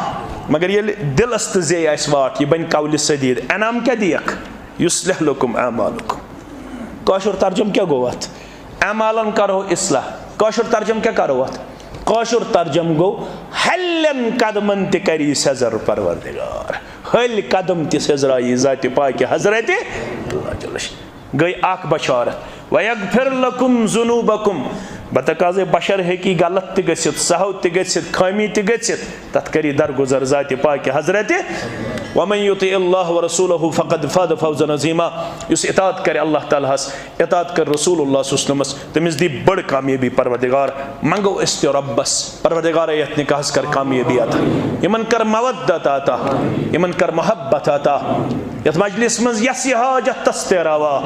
مگر ییٚلہِ دِلس تہٕ زیٚیہِ آسہِ واٹھ، یہِ بنہِ قولِ سدید۔ انعام کیٛاہ دِیَکھ؟ یصلح لکم اعمالکم۔ کٲشُر ترجمہٕ کیٛاہ گوٚو اتھ؟ اعمالن کرو اصلاح۔ کٲشُر ترجمہٕ کیٛاہ کرو اتھ؟ کٲشُر ترجمہٕ گوٚو، ہلٮ۪ن قدمن تہِ کری سیٚزر پروردگار۔ ہلۍ قدم تہِ سیٚزرایی ذاتِ پاکہِ حضرت اللہ جل شانہ۔ گٔے اکھ بشارت، وَيَغْفِرْ لَكُمْ ذُنُوبَكُم۔ بتقاضے بشر ہیٚکہِ غلط تہِ گٔژھِتھ، سہو تہِ گٔژھِتھ، خٲمی تہِ گٔژھِتھ، تتھ کری درگزر ذاتِ پاکہِ حضرت۔ وَمَن يُطِعِ اللَّهَ وَرَسُولَهُ فَقَدْ فَازَ فَوْزًا عَظِيمًا۔ یُس اطاعت کرِ اللہ تعالیٰ ہس، اطاعت کرِ رسول اللہ صلی اللہ علیہ وسلمس، تٔمِس دی بٔڑ کامیٲبی پروردگار۔ منگو أسۍ تہِ رۄبس، پروردگارا، یتھ نکاحس کر کامیٲبی عطا، یِمن کر مودت عطا، یِمن کر محبت عطا، یتھ مجلس منٛز یس یہِ حاجت تس تہِ روا۔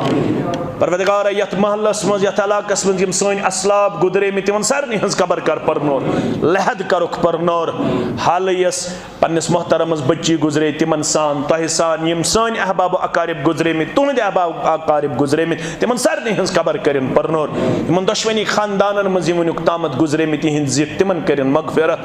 پروردگارا، یتھ محلس منٛز، یتھ علاقس منٛز یِم سٲنۍ اسلاف گُزریمٕتۍ، تِمن سارنٕے ہٕنٛز قبر کر پرنور، لحد کرُکھ پرنور۔ حالٕے یس پننِس محترمس بچی گُزرے، تِمن سان، تۄہہِ سان، یِم سٲنۍ احباب و اقارب گُزریمٕتۍ، تُہنٛدۍ احباب و اقارب گُزریمٕتۍ، تِمن سارنٕے ہٕنٛز قبر کٔرِن پرنور۔ یِمن دۄشوٕنی خاندانن منٛز یِم وٕنیُک تامتھ گُزریمٕتۍ، یِہنٛدۍ زِٹھۍ، تِمن کٔرِن مغفرت۔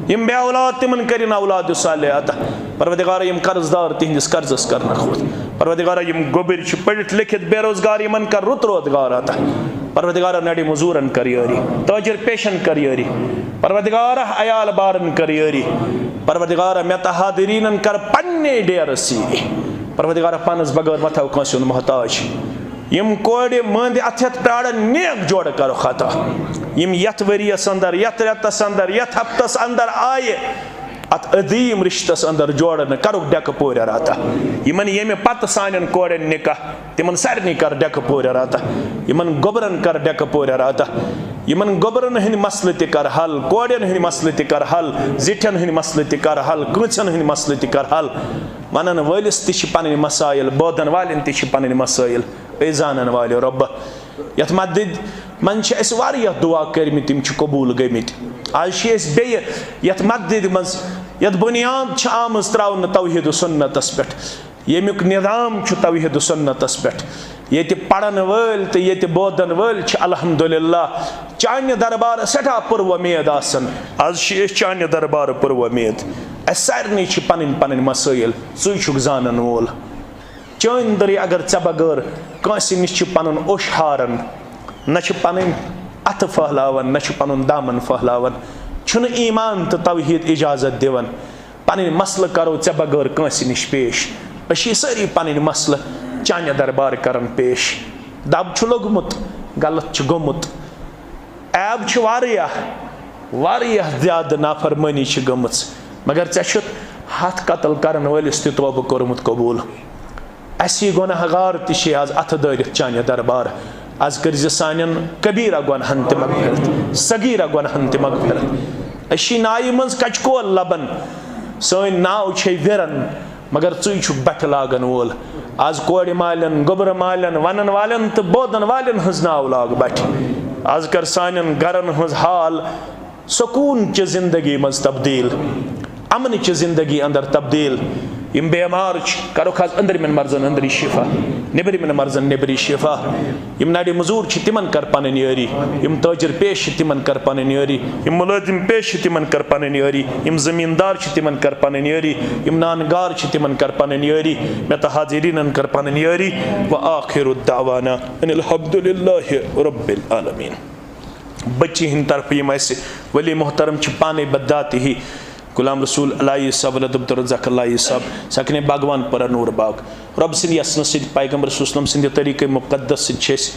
یِم بے اولاد، تِمن کٔرِن اولاد صالح عطا۔ پروردگارا، یِم قرض دار، تِہنٛدِس قرضس کرنکھ وۄتھ۔ پروردگارا، یِم گوٚبٕرۍ چھِ، پٔرِتھ لیکھِتھ بے روزگار، یِمن کر رُت روزگار عطا۔ پروردگارا، نڑِ مزورن کر یٲری، تاجر پیشن کر یٲری۔ پروردگارا، عیال بارن کر یٲری۔ پروردگارا، مےٚ تہٕ حاضریٖنن کر پننے ڈیرٕ سیٖری۔ پروردگارا، پانس بغٲر مہ تھاو کٲنٛسہِ ہُنٛد محتاج۔ یِم کورِ مٲنٛدِ اتھٕ ہٮ۪تھ پرارن، نیک جوڑٕ کرُکھ عطا۔ یِم یتھ ؤریس اندر، یتھ رٮ۪تس اندر، یتھ ہفتس اندر آیہِ، اتھ عظیٖم رشتس اندر جوڑن، کرُکھ ڈیکہٕ پورٮ۪ر عطا۔ یِمن ییٚمہِ پتہٕ سانٮ۪ن کورٮ۪ن نکاح، تِمن سارنٕے کر ڈیکہٕ پورٮ۪ر عطا۔ یِمن گوٚبرن کر ڈیکہٕ پورٮ۪ر عطا۔ یِمن گوٚبرن ہٕنٛدۍ مسلہٕ تہِ کر حل، کورٮ۪ن ہٕنٛدۍ مسلہٕ تہِ کر حل، زِٹھٮ۪ن ہٕنٛدۍ مسلہٕ تہِ کر حل، کٲنٛسن ہٕنٛدۍ مسلہٕ تہِ کر حل۔ ونن وٲلِس تہِ چھِ پنٕنۍ مسٲیل، بوزن والٮ۪ن تہِ چھِ پنٕنۍ مسٲیل۔ اے زانن والٮ۪و رۄبہ، یتھ مسجد منٛز چھِ اَسہِ واریاہ دعا کٔرمٕتۍ، تِم چھِ قبوٗل گٔمٕتۍ۔ آز چھِ أسۍ بیٚیہِ یتھ مسجد منٛز، یتھ بُنیاد چھِ آمٕژ ترٛاونہٕ توحید و سنتس پٮ۪ٹھ، ییٚمیُک نظام چھُ توحید و سنتس پٮ۪ٹھ، ییٚتہِ پرن وٲلۍ تہٕ ییٚتہِ بوزن وٲلۍ چھِ الحمدللہ چانہِ دربارٕ سٮ۪ٹھاہ پُر وۄمید آسان۔ آز چھِ أسۍ چانہِ دربارٕ پُر وۄمید۔ اَسہِ سارنٕے چھِ پنٕنۍ پنٕنۍ مسٲیِل، ژٕے چھُکھ زانن وول۔ چٲنۍ دٔرۍ اگر ژےٚ بغٲر کٲنٛسہِ نِش چھِ پنُن اوٚش ہاران، نہ چھِ پنٕنۍ اَتھٕ پھٔہلاوان، نہ چھِ پنُن دامن پھٔہلاوان، چھُنہٕ ایمان تہٕ توحیٖد اجازت دِوان۔ پنٕنۍ مسلہٕ کرو ژےٚ بغٲر کٲنٛسہِ نِش پیش۔ أسۍ چھِ سٲری پنٕنۍ مسلہٕ چانہِ دربار کران پیش۔ دب چھُ لوٚگمُت، غلط چھُ گوٚمُت، عیب چھِ واریاہ، واریاہ زیادٕ نافرمٲنی چھِ گٔمٕژ، مگر ژےٚ چھُتھ ہَتھ قتل کرن وٲلِس تہِ توبہٕ کوٚرمُت قبوٗل۔ اَسی گۄناہ گار تہِ چھِ آز اَتھٕ دٲرِتھ چانہِ دربار۔ آز کٔرۍ زِ سانٮ۪ن کبیٖرہ گۄناہن تہِ مغفرت، صغیٖرہ گۄناہن تہِ مغفرت۔ أسۍ چھِ نایہِ منٛز کچہِ کول لبن، سٲنۍ ناو چھے ویرن، مگر ژٕے چھُکھ بٹھٕ لاگن وول۔ آز کورِ مالٮ۪ن، گوٚبرٕ مالٮ۪ن، ونن والٮ۪ن تہٕ بوزن والٮ۪ن ہٕنٛز ناو لاگ بٹھِ۔ آز کر سانٮ۪ن گرن ہٕنٛز حال سکوٗن چہِ زندگی منٛز تبدیٖل، امن چہِ زندگی اندر تبدیٖل۔ یِم بیمار چھِ، کرُکھ آز أنٛدرمٮ۪ن مرضن أنٛدری شفا، نیٚبرمٮ۪ن مرضن نیٚبری شفا۔ یِم نڑِ مزوٗر چھِ، تِمن کر پنٕنۍ یٲری۔ یِم تٲجر پیش چھِ، تِمن کر پنٕنۍ یٲری۔ یِم مُلٲزِم پیش چھِ، تِمن کر پنٕنۍ یٲری۔ یِم زٔمیٖندار چھِ، تِمن کر پنٕنۍ یٲری۔ یِم نان گار چھِ، تِمن کر پنٕنۍ یٲری۔ مےٚ تہٕ حاضریٖنن کر پنٕنۍ یٲری۔ وآخر دعوانا ان الحمد للہ رب العالمین۔ بچی ہٕنٛدِ طرفہٕ یِم اَسہِ ولی محترم چھِ پانے بذاتی غلام رسول الہی صٲب، ولد عبدالرزاق الہی صٲب، سکنِ باغوان پورہ نور باغ۔ رۄب سٕنٛدِ یژھنہٕ سۭتۍ، پیغمبر صلی اللہ علیہ وسلم سٕنٛدِ طریٖقے مقدس سۭتۍ چھِ أسۍ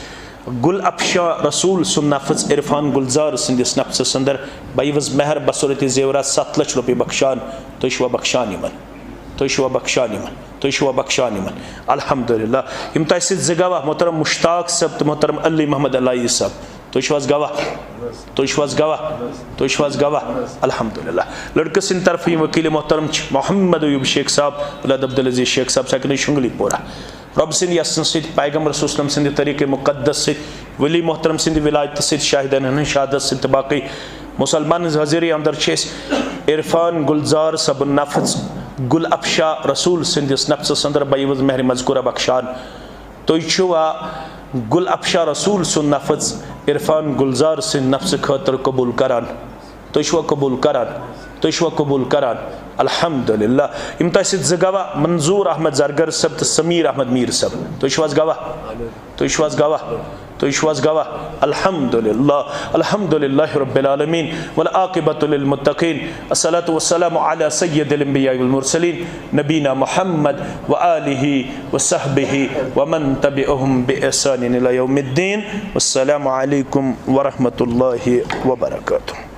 گل افشاں رسول سُنٛد نفس عرفان گلزار سٕنٛدِس نفسس اندر بعوض مہر بصورت زیورات ستھ لچھ رۄپیہِ بخشان۔ تُہۍ چھِوا بخشان یِمن؟ تُہۍ چھِوا بخشان یِمن؟ تُہۍ چھِوا بخشان یِمن؟ الحمدللہ۔ یِم تۄہہِ سۭتۍ زٕ گواہ، محترم مشتاق صٲب تہٕ محترم علی محمد الہی صٲب۔ تُہۍ چھِو حظ گواہ؟ تُہۍ چھِو حظ گواہ؟ تُہۍ چھِو حظ گواہ؟ الحمدللہ۔ لڑکہٕ سٕنٛدِ طرفہٕ یِم وکیل محترم چھِ محمد ایوب شیخ صاحب، ولد عبدالعزیز شیخ صاحب، سکنِ شنگلی پورہ۔ رۄب سٕنٛدِ یژھنہٕ سۭتۍ، پیغمبر صلی اللہ علیہ وسلم سٕنٛدِ طریٖقے مقدس سۭتۍ، ولی محترم سٕنٛدِ ولایتہٕ سۭتۍ، شاہدن ہٕنٛز شہادت سۭتۍ تہٕ باقٕے مسلمان ہٕنٛز حٲضری اندر چھِ أسۍ عرفان گلزار صٲبُن نفس گل افشاں رسول سٕنٛدِس نفسس اندر بعوض مہر مذکورہ بخشان۔ تُہۍ چھِوا گل افشاں رسول سُنٛد نفس عرفان گلزار سٕنٛدِ نفسہٕ خٲطرٕ قبول کران؟ تُہۍ چھِوا قبول کران؟ تُہۍ چھِوا قبول کران؟ الحمدللہ۔ یِم تۄہہِ سۭتۍ زٕ گواہ، منظور احمد زرگر صٲب تہٕ سمیر احمد میر صٲب۔ تُہۍ چھِو حظ گواہ؟ تُہۍ چھِو حظ گواہ؟ تُہۍ چھِو حظ گواہ؟ الحمدللہ، الحمدللہ رب العالمین، والعاقبۃ للمتقین، الصلاۃ والسلام علی سید الانبیاء والمرسلین، نبینا محمد وآلہ وصحبہ ومن تبعہم بإحسان الی یوم الدین۔ والسلام علیکم ورحمۃ اللہ وبرکاتہ۔